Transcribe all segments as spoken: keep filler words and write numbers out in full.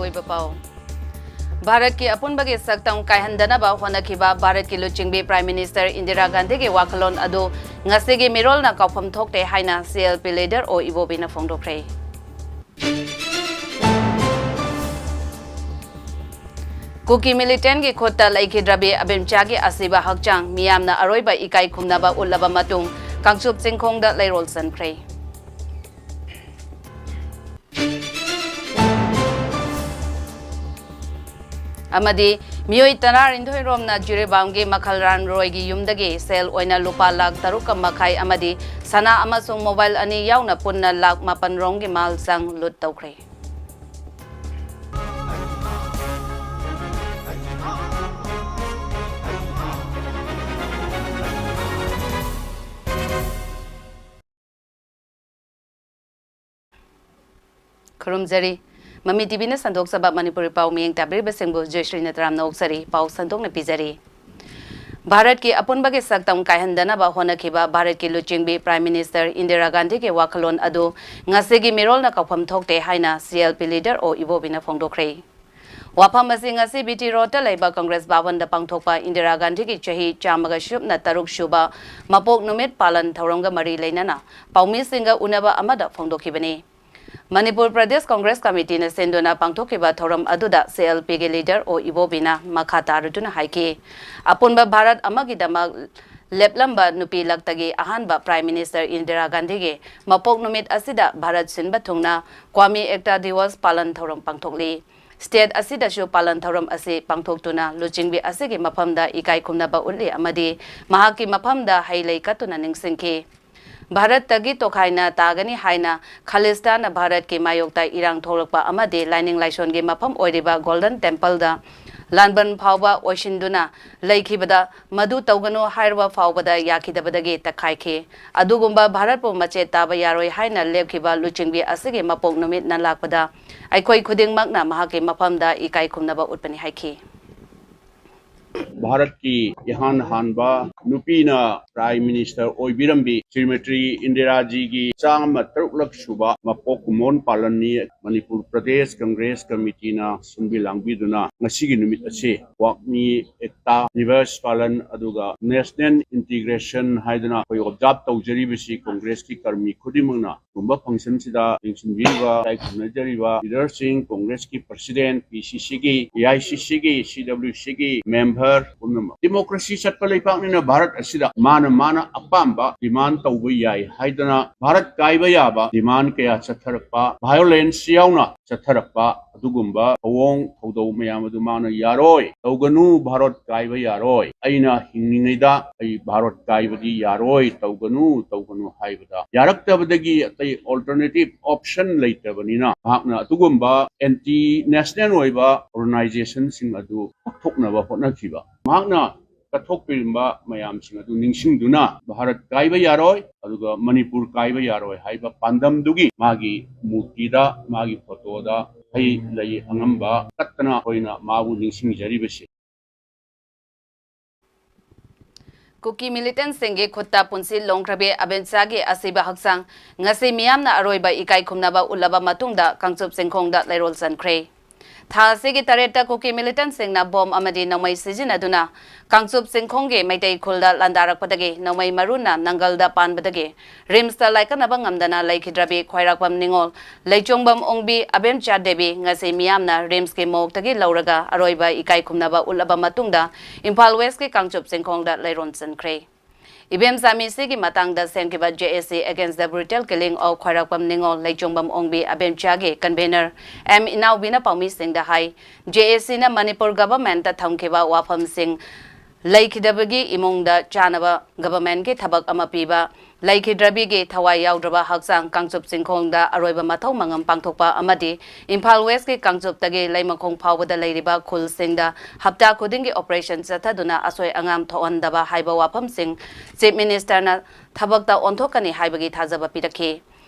ꯑꯣꯏꯕ ꯄꯥꯎ꯫ ꯚꯥꯔꯠꯀꯤ ꯑꯄꯨꯟꯕꯒꯤ ꯁꯛꯇꯝ ꯀꯥꯏꯍꯟꯗꯅꯕ ꯍꯣꯠꯅꯈꯤꯕ ꯚꯥꯔꯠꯀꯤ ꯂꯨꯆꯤꯡꯕꯤ Prime Minister ꯏꯟꯗꯤꯔꯥ ꯒꯥꯟꯙꯤꯒꯤ ꯋꯥꯈꯜꯂꯣꯟ ꯑꯗꯨ ꯉꯁꯤꯒꯤ ꯃꯤꯔꯣꯜꯅ ꯀꯥꯎꯐꯝ ꯊꯣꯛꯇꯦ ꯍꯥꯏꯅ C L P leader ꯑꯣ ꯏꯕꯣꯕꯤꯅ ꯐꯣꯡꯗꯣꯛꯈ꯭ꯔꯦ꯫ ꯀꯨꯀꯤ militantꯀꯤ ꯈꯨꯠꯇ ꯂꯩꯈꯤꯗ꯭ꯔꯕꯤ ꯑꯕꯤꯝꯆꯥꯒꯤ ꯑꯁꯤꯕ ꯍꯛꯆꯥꯡ ꯃꯤꯌꯥꯝꯅ ꯑꯔꯣꯏꯕ ꯏꯀꯥꯏ ꯈꯨꯝꯅꯕ ꯎꯠꯂꯕ ꯃꯇꯨꯡ ꯀꯥꯡꯆꯨꯞ ꯆꯤꯡꯈꯣꯡꯗ ꯂꯩꯔꯣꯜ ꯆꯟꯈ꯭ꯔꯦ꯫ ꯑꯃꯗꯤ ꯃꯤꯑꯣꯏ ꯇꯔꯥꯅꯤꯊꯣꯏ ꯔꯣꯝꯅ ꯖꯤꯔꯤꯕꯥꯝꯒꯤ ꯃꯈꯜꯔꯥꯟ ꯔꯣꯏꯒꯤ ꯌꯨꯝꯗꯒꯤ ꯁꯦꯜ ꯑꯣꯏꯅ ꯂꯨꯄꯥ ꯂꯥꯈ ꯇꯔꯨꯛꯀ ꯃꯈꯥꯏ ꯑꯃꯗꯤ ꯁꯅꯥ ꯑꯃꯁꯨꯡ mobile ꯑꯅꯤ ꯌꯥꯎꯅ ꯄꯨꯟꯅ ꯂꯥꯈ ꯃꯥꯄꯟ ꯔꯣꯝꯒꯤ ꯃꯥꯜ ꯆꯥꯡ ꯂꯨꯠ ꯇꯧꯈ꯭ꯔꯦ꯫ ꯈꯨꯔꯨꯝꯖꯔꯤ꯫ ꯃꯃꯤ ꯇꯤꯚꯤꯅ ꯁꯟꯗꯣꯛꯆꯕ ꯃꯅꯤꯄꯨꯔꯤ ꯄꯥꯎ ꯃꯤꯠꯌꯦꯡ ꯇꯥꯕꯤꯔꯤꯕꯁꯤꯡꯕꯨ ꯖꯣꯏꯁ꯭ꯔꯤꯅ ꯇꯔꯥꯝꯅ ꯑꯣꯛꯆꯔꯤ꯫ ꯄꯥꯎ ꯁꯟꯗꯣꯛꯅ ꯄꯤꯖꯔꯤ꯫ ꯚꯥꯔꯠꯀꯤ ꯑꯄꯨꯟꯕꯒꯤ ꯁꯛꯇꯝ ꯀꯥꯏꯍꯟꯗꯅꯕ ꯍꯣꯠꯅꯈꯤꯕ ꯚꯥꯔꯠꯀꯤ ꯂꯨꯆꯤꯡꯕꯤ Prime Minister ꯏꯟꯗꯤꯔꯥ ꯒꯥꯟꯙꯤꯒꯤ ꯋꯥꯈꯜꯂꯣꯟ ꯑꯗꯨ ꯉꯁꯤꯒꯤ ꯃꯤꯔꯣꯜꯅ ꯀꯥꯎꯐꯝ ꯊꯣꯛꯇꯦ ꯍꯥꯏꯅ C L P leader ꯑꯣ ꯏꯕꯣꯕꯤꯅ ꯐꯣꯡꯗꯣꯛꯈ꯭ꯔꯦ꯫ ꯋꯥꯐꯝ ꯑꯁꯤ ꯉꯁꯤ B T Roadꯇ ꯂꯩꯕ Congress ꯚꯕꯟꯗ ꯄꯥꯡꯊꯣꯛꯄ ꯏꯟꯗꯤꯔꯥ ꯒꯥꯟꯙꯤꯒꯤ ꯆꯍꯤ ꯆꯥꯝꯃꯒ ꯁꯨꯞꯅ ꯇꯔꯨꯛ ꯁꯨꯕ ꯃꯄꯣꯛ ꯅꯨꯃꯤꯠ ꯄꯥꯂꯟ ꯊꯧꯔꯝꯒ ꯃꯔꯤ ꯂꯩꯅꯅ ꯄꯥꯎꯃꯤꯁꯤꯡꯒ ꯎꯅꯕ ꯑꯃꯗ ꯐꯣꯡꯗꯣꯛꯈꯤꯕꯅꯤ꯫ ꯃꯅꯤꯄꯨꯔ ꯄ꯭ꯔꯗꯦꯁ ꯀꯣꯡꯒ꯭ꯔꯦꯁ ꯀꯃꯤꯇꯤꯅ ꯁꯤꯟꯗꯨꯅ ꯄꯥꯡꯊꯣꯛꯈꯤꯕ ꯊꯧꯔꯝ ꯑꯗꯨꯗ C L Pꯒꯤ leader ꯑꯣ ꯏꯕꯣꯕꯤꯅ ꯃꯈꯥ ꯇꯥꯔꯗꯨꯅ ꯍꯥꯏꯈꯤ, ꯑꯄꯨꯟꯕ ꯚꯥꯔꯠ ꯑꯃꯒꯤꯗꯃꯛ ꯂꯦꯞꯂꯝꯕ ꯅꯨꯄꯤ ꯂꯛꯇꯒꯤ ꯑꯍꯥꯟꯕ Prime Minister ꯏꯟꯗꯤꯔꯥ ꯒꯥꯟꯙꯤꯒꯤ ꯃꯄꯣꯛ ꯅꯨꯃꯤꯠ ꯑꯁꯤꯗ ꯚꯥꯔꯠ ꯁꯤꯟꯕ ꯊꯨꯡꯅ ꯀ꯭ꯋꯥꯃꯤ ꯑꯦꯛꯇꯥ ꯗꯤꯋꯁ ꯄꯥꯂꯟ ꯊꯧꯔꯝ ꯄꯥꯡꯊꯣꯛꯂꯤ꯫ State ꯑꯁꯤꯗꯁꯨ ꯄꯥꯂꯟ ꯊꯧꯔꯝ ꯑꯁꯤ ꯄꯥꯡꯊꯣꯛꯇꯨꯅ ꯂꯨꯆꯤꯡꯕꯤ ꯑꯁꯤꯒꯤ ꯃꯐꯝꯗ ꯏꯀꯥꯏ ꯈꯨꯝꯅꯕ ꯎꯠꯂꯤ ꯑꯃꯗꯤ ꯃꯍꯥꯛꯀꯤ ꯃꯐꯝꯗ ꯍꯩ ꯂꯩ ꯀꯠꯇꯨꯅ ꯅꯤꯡꯁꯤꯡꯈꯤ꯫ ꯚꯥꯔꯠꯇꯒꯤ ꯇꯣꯈꯥꯏꯅ ꯇꯥꯒꯅꯤ ꯍꯥꯏꯅ ꯈꯥꯂꯤꯁꯇꯥꯟꯅ ꯚꯥꯔꯠꯀꯤ ꯃꯥꯌꯣꯛꯇ ꯏꯔꯥꯡ ꯊꯣꯛꯂꯛꯄ ꯑꯃꯗꯤ ꯂꯥꯏꯅꯤꯡ ꯂꯥꯏꯁꯣꯟꯒꯤ ꯃꯐꯝ ꯑꯣꯏꯔꯤꯕ Golden Templeꯗ ꯂꯥꯟꯕꯟ ꯐꯥꯎꯕ ꯑꯣꯏꯁꯤꯟꯗꯨꯅ ꯂꯩꯈꯤꯕꯗ ꯃꯗꯨ ꯇꯧꯒꯅꯨ ꯍꯥꯏꯔꯕ ꯐꯥꯎꯕꯗ ꯌꯥꯈꯤꯗꯕꯗꯒꯤ ꯇꯛꯈꯥꯏꯈꯤ꯫ ꯑꯗꯨꯒꯨꯝꯕ ꯚꯥꯔꯠꯄꯨ ꯃꯆꯦꯠ ꯇꯥꯕ ꯌꯥꯔꯣꯏ ꯍꯥꯏꯅ ꯂꯦꯞꯈꯤꯕ ꯂꯨꯆꯤꯡꯕꯤ ꯑꯁꯤꯒꯤ ꯃꯄꯣꯛ ꯅꯨꯃꯤꯠꯅ ꯂꯥꯛꯄꯗ ꯑꯩꯈꯣꯏ ꯈꯨꯗꯤꯡꯃꯛꯅ ꯃꯍꯥꯛꯀꯤ ꯃꯐꯝꯗ ꯏꯀꯥꯏ ꯈꯨꯝꯅꯕ ꯎꯠꯄꯅꯤ ꯍꯥꯏꯈꯤ꯫ ꯚꯥꯔꯠꯀꯤ ꯏꯍꯥꯟ ꯍꯥꯟꯕ ꯅꯨꯄꯤꯅ Prime Minister ꯑꯣꯏꯕꯤꯔꯝꯕꯤ ꯁ꯭ꯔꯤꯃꯇꯤ ꯏꯟꯗꯤꯔꯥꯖꯤꯒꯤ ꯆꯥꯝꯃ ꯇꯔꯨꯛꯂꯛ ꯁꯨꯕ ꯃꯄꯣꯛ ꯀꯨꯝꯑꯣꯟ ꯄꯥꯂꯟꯅꯤ꯫ ꯃꯅꯤꯄꯨꯔ ꯄ꯭ꯔꯗꯦꯁ ꯀꯪꯒ꯭ꯔꯦꯁ ꯀꯃꯤꯇꯤꯅ ꯁꯤꯟꯕꯤ ꯂꯥꯡꯕꯤꯗꯨꯅ ꯉꯁꯤꯒꯤ ꯅꯨꯃꯤꯠ ꯑꯁꯤ ꯋꯥꯛꯃꯤ ꯑꯦꯛꯇꯥ ꯗꯤꯕꯁ ꯄꯥꯂꯟ ꯑꯗꯨꯒ National Integration ꯍꯥꯏꯗꯨꯅ ꯑꯩꯈꯣꯏ observe ꯇꯧꯖꯔꯤꯕꯁꯤ ꯀꯪꯒ꯭ꯔꯦꯁꯀꯤ ꯀꯔꯃꯤ ꯈꯨꯗꯤꯡꯃꯛꯅ ꯁꯤꯒꯨꯝꯕ functionꯁꯤꯗ ꯌꯦꯡꯁꯤꯟꯕꯤꯔꯤꯕ, ꯏꯀꯥꯏ ꯈꯨꯝꯅꯖꯔꯤꯕ leaderꯁꯤꯡ, ꯀꯪꯒ꯭ꯔꯦꯁꯀꯤ president, ꯄꯤ ꯁꯤ ꯁꯤꯒꯤ, ꯑꯦ ꯑꯥꯏ ꯁꯤ ꯁꯤꯒꯤ, ꯁꯤ ꯗꯕ꯭ꯂꯤꯎ ꯁꯤꯒꯤ member ꯄꯨꯝꯅꯃꯛ꯫ Democracy ꯆꯠꯄ ꯂꯩꯄꯥꯛꯅꯤꯅ ꯚꯥꯔꯠ ꯑꯁꯤꯗ ꯃꯥꯅ ꯃꯥꯅ ꯑꯄꯥꯝꯕ demand ꯇꯧꯕ ꯌꯥꯏ ꯍꯥꯏꯗꯅ ꯚꯥꯔꯠ ꯀꯥꯏꯕ ꯌꯥꯕ demand ꯀꯌꯥ ꯆꯠꯊꯔꯛꯄ, violence ꯌꯥꯎꯅ ꯆꯠꯊꯔꯛꯄ ꯑꯗꯨꯒꯨꯝꯕ ꯊꯧꯑꯣꯡ ꯊꯧꯗꯧ ꯃꯌꯥꯝ ꯑꯗꯨ ꯃꯥꯅ ꯌꯥꯔꯣꯏ, ꯇꯧꯒꯅꯨ, ꯚꯥꯔꯠ ꯀꯥꯏꯕ ꯌꯥꯔꯣꯏ, ꯑꯩꯅ ꯍꯤꯡꯂꯤꯉꯩꯗ ꯑꯩ ꯚꯥꯔꯠ ꯀꯥꯏꯕꯗꯤ ꯌꯥꯔꯣꯏ, ꯇꯧꯒꯅꯨ, ꯇꯧꯒꯅꯨ ꯍꯥꯏꯕꯗ ꯌꯥꯔꯛꯇꯕꯗꯒꯤ ꯑꯇꯩ alternative option ꯂꯩꯇꯕꯅꯤꯅ ꯃꯍꯥꯛꯅ ꯑꯗꯨꯒꯨꯝꯕ anti national ꯑꯣꯏꯕ organizationꯁꯤꯡ ꯑꯗꯨ ꯀꯠꯊꯣꯛꯅꯕ ꯍꯣꯠꯅꯈꯤꯕ꯫ ꯃꯍꯥꯛꯅ ꯀꯠꯊꯣꯛꯄꯤꯔꯝꯕ ꯃꯌꯥꯝꯁꯤꯡ ꯑꯗꯨ ꯅꯤꯡꯁꯤꯡꯗꯨꯅ ꯚꯥꯔꯠ ꯀꯥꯏꯕ ꯌꯥꯔꯣꯏ, ꯑꯗꯨꯒ ꯃꯅꯤꯄꯨꯔ ꯀꯥꯏꯕ ꯌꯥꯔꯣꯏ ꯍꯥꯏꯕ ꯄꯥꯟꯗꯝꯗꯨꯒꯤ ꯃꯥꯒꯤ ꯃꯨꯔꯇꯤꯗ, ꯃꯥꯒꯤ photoꯗ ꯍꯩ ꯂꯩ ꯑꯉꯝꯕ ꯀꯠꯇꯅ ꯑꯩꯈꯣꯏꯅ ꯃꯥꯕꯨ ꯅꯤꯡꯁꯤꯡꯖꯔꯤꯕꯁꯤ꯫ ꯀꯨꯀꯤ militantꯁꯤꯡꯒꯤ ꯈꯨꯠꯇ ꯄꯨꯟꯁꯤ ꯂꯣꯡꯈ꯭ꯔꯕꯤ ꯑꯕꯦꯝꯆꯥꯒꯤ ꯑꯁꯤꯕ ꯍꯛꯆꯥꯡ ꯉꯁꯤ ꯃꯤꯌꯥꯝꯅ ꯑꯔꯣꯏꯕ ꯏꯀꯥꯏ ꯈꯨꯝꯅꯕ ꯎꯠꯂꯕ ꯃꯇꯨꯡꯗ ꯀꯥꯡꯆꯨꯞ ꯆꯤꯡꯈꯣꯡꯗ ꯂꯩꯔꯣꯜ ꯆꯟꯈ꯭ꯔꯦ꯫ ꯊꯥ ꯑꯁꯤꯒꯤ ꯇꯔꯦꯠꯇ ꯀꯨꯀꯤ militantꯁꯤꯡꯅ bomb ꯑꯃꯗꯤ ꯅꯣꯡꯃꯩ ꯁꯤꯖꯤꯟꯅꯗꯨꯅ ꯀꯥꯡꯆꯨꯞ ꯆꯤꯡꯈꯣꯡꯒꯤ ꯃꯩꯇꯩ ꯈꯨꯜꯗ ꯂꯥꯟꯗꯥꯔꯛꯄꯗꯒꯤ ꯅꯣꯡꯃꯩ ꯃꯔꯨꯅ ꯅꯪꯒꯜꯗ ꯄꯥꯟꯕꯗꯒꯤ RIMSꯇ ꯂꯥꯏꯀꯠꯅꯕ ꯉꯝꯗꯅ ꯂꯩꯈꯤꯗ꯭ꯔꯕꯤ ꯈ꯭ꯋꯥꯏꯔꯥꯛꯄꯝ ꯅꯤꯉꯣꯜ ꯂꯩꯆꯣꯡꯕꯝ ꯑꯣꯡꯕꯤ ꯑꯕꯦꯝꯆꯥ ꯗꯦꯕꯤ ꯉꯁꯤ ꯃꯤꯌꯥꯝꯅ RIMSꯀꯤ ꯃꯣꯔꯒꯇꯒꯤ ꯂꯧꯔꯒ ꯑꯔꯣꯏꯕ ꯏꯀꯥꯏ ꯈꯨꯝꯅꯕ ꯎꯠꯂꯕ ꯃꯇꯨꯡꯗ ꯏꯝꯐꯥꯜ Westꯀꯤ ꯀꯥꯡꯆꯨꯞ ꯆꯤꯡꯈꯣꯡꯗ ꯂꯩꯔꯣꯟ ꯆꯟꯈ꯭ꯔꯦ꯫ ꯏꯕꯦꯝꯆꯥ ꯃꯤꯁꯤꯒꯤ ꯃꯇꯥꯡꯗ ꯁꯦꯝꯈꯤꯕ JAC Against the Brutal Killing of ꯈ꯭ꯋꯥꯏꯔꯥꯛꯄꯝ ꯅꯤꯉꯣꯜ ꯂꯩꯆꯣꯡꯕꯝ ꯑꯣꯡꯕꯤ ꯑꯕꯦꯝꯆꯥꯒꯤ convener M ꯏꯅꯥꯎꯕꯤꯅ ꯄꯥꯎꯃꯤꯁꯤꯡꯗ ꯍꯥꯏ, JACꯅ ꯃꯅꯤꯄꯨꯔ governmentꯇ ꯊꯝꯈꯤꯕ ꯋꯥꯐꯝꯁꯤꯡ ꯂꯩꯈꯤꯗꯕꯒꯤ ꯏꯃꯨꯡꯗ ꯆꯥꯅꯕ governmentꯀꯤ ꯊꯕꯛ ꯑꯃ ꯄꯤꯕ, ꯂꯩꯈꯤꯗ꯭ꯔꯕꯤꯒꯤ ꯊꯋꯥꯏ ꯌꯥꯎꯗ꯭ꯔꯕ ꯍꯛꯆꯥꯡ ꯀꯥꯡꯆꯨꯞ ꯆꯤꯡꯈꯣꯡꯗ ꯑꯔꯣꯏꯕ ꯃꯊꯧ ꯃꯉꯝ ꯄꯥꯡꯊꯣꯛꯄ ꯑꯃꯗꯤ ꯏꯝꯐꯥꯜ Westꯀꯤ ꯀꯥꯡꯆꯨꯞꯇꯒꯤ ꯂꯩꯃꯈꯣꯡ ꯐꯥꯎꯕꯗ ꯂꯩꯔꯤꯕ ꯈꯨꯜꯁꯤꯡꯗ ꯍꯞꯇꯥ ꯈꯨꯗꯤꯡꯒꯤ operation ꯆꯠꯊꯗꯨꯅ ꯑꯁꯣꯏ ꯑꯉꯥꯝ ꯊꯣꯛꯍꯟꯗꯕ ꯍꯥꯏꯕ ꯋꯥꯐꯝꯁꯤꯡ Chief Ministerꯅ ꯊꯕꯛꯇ ꯑꯣꯟꯊꯣꯛꯀꯅꯤ ꯍꯥꯏꯕꯒꯤ ꯊꯥꯖꯕ ꯄꯤꯔꯛꯈꯤ꯫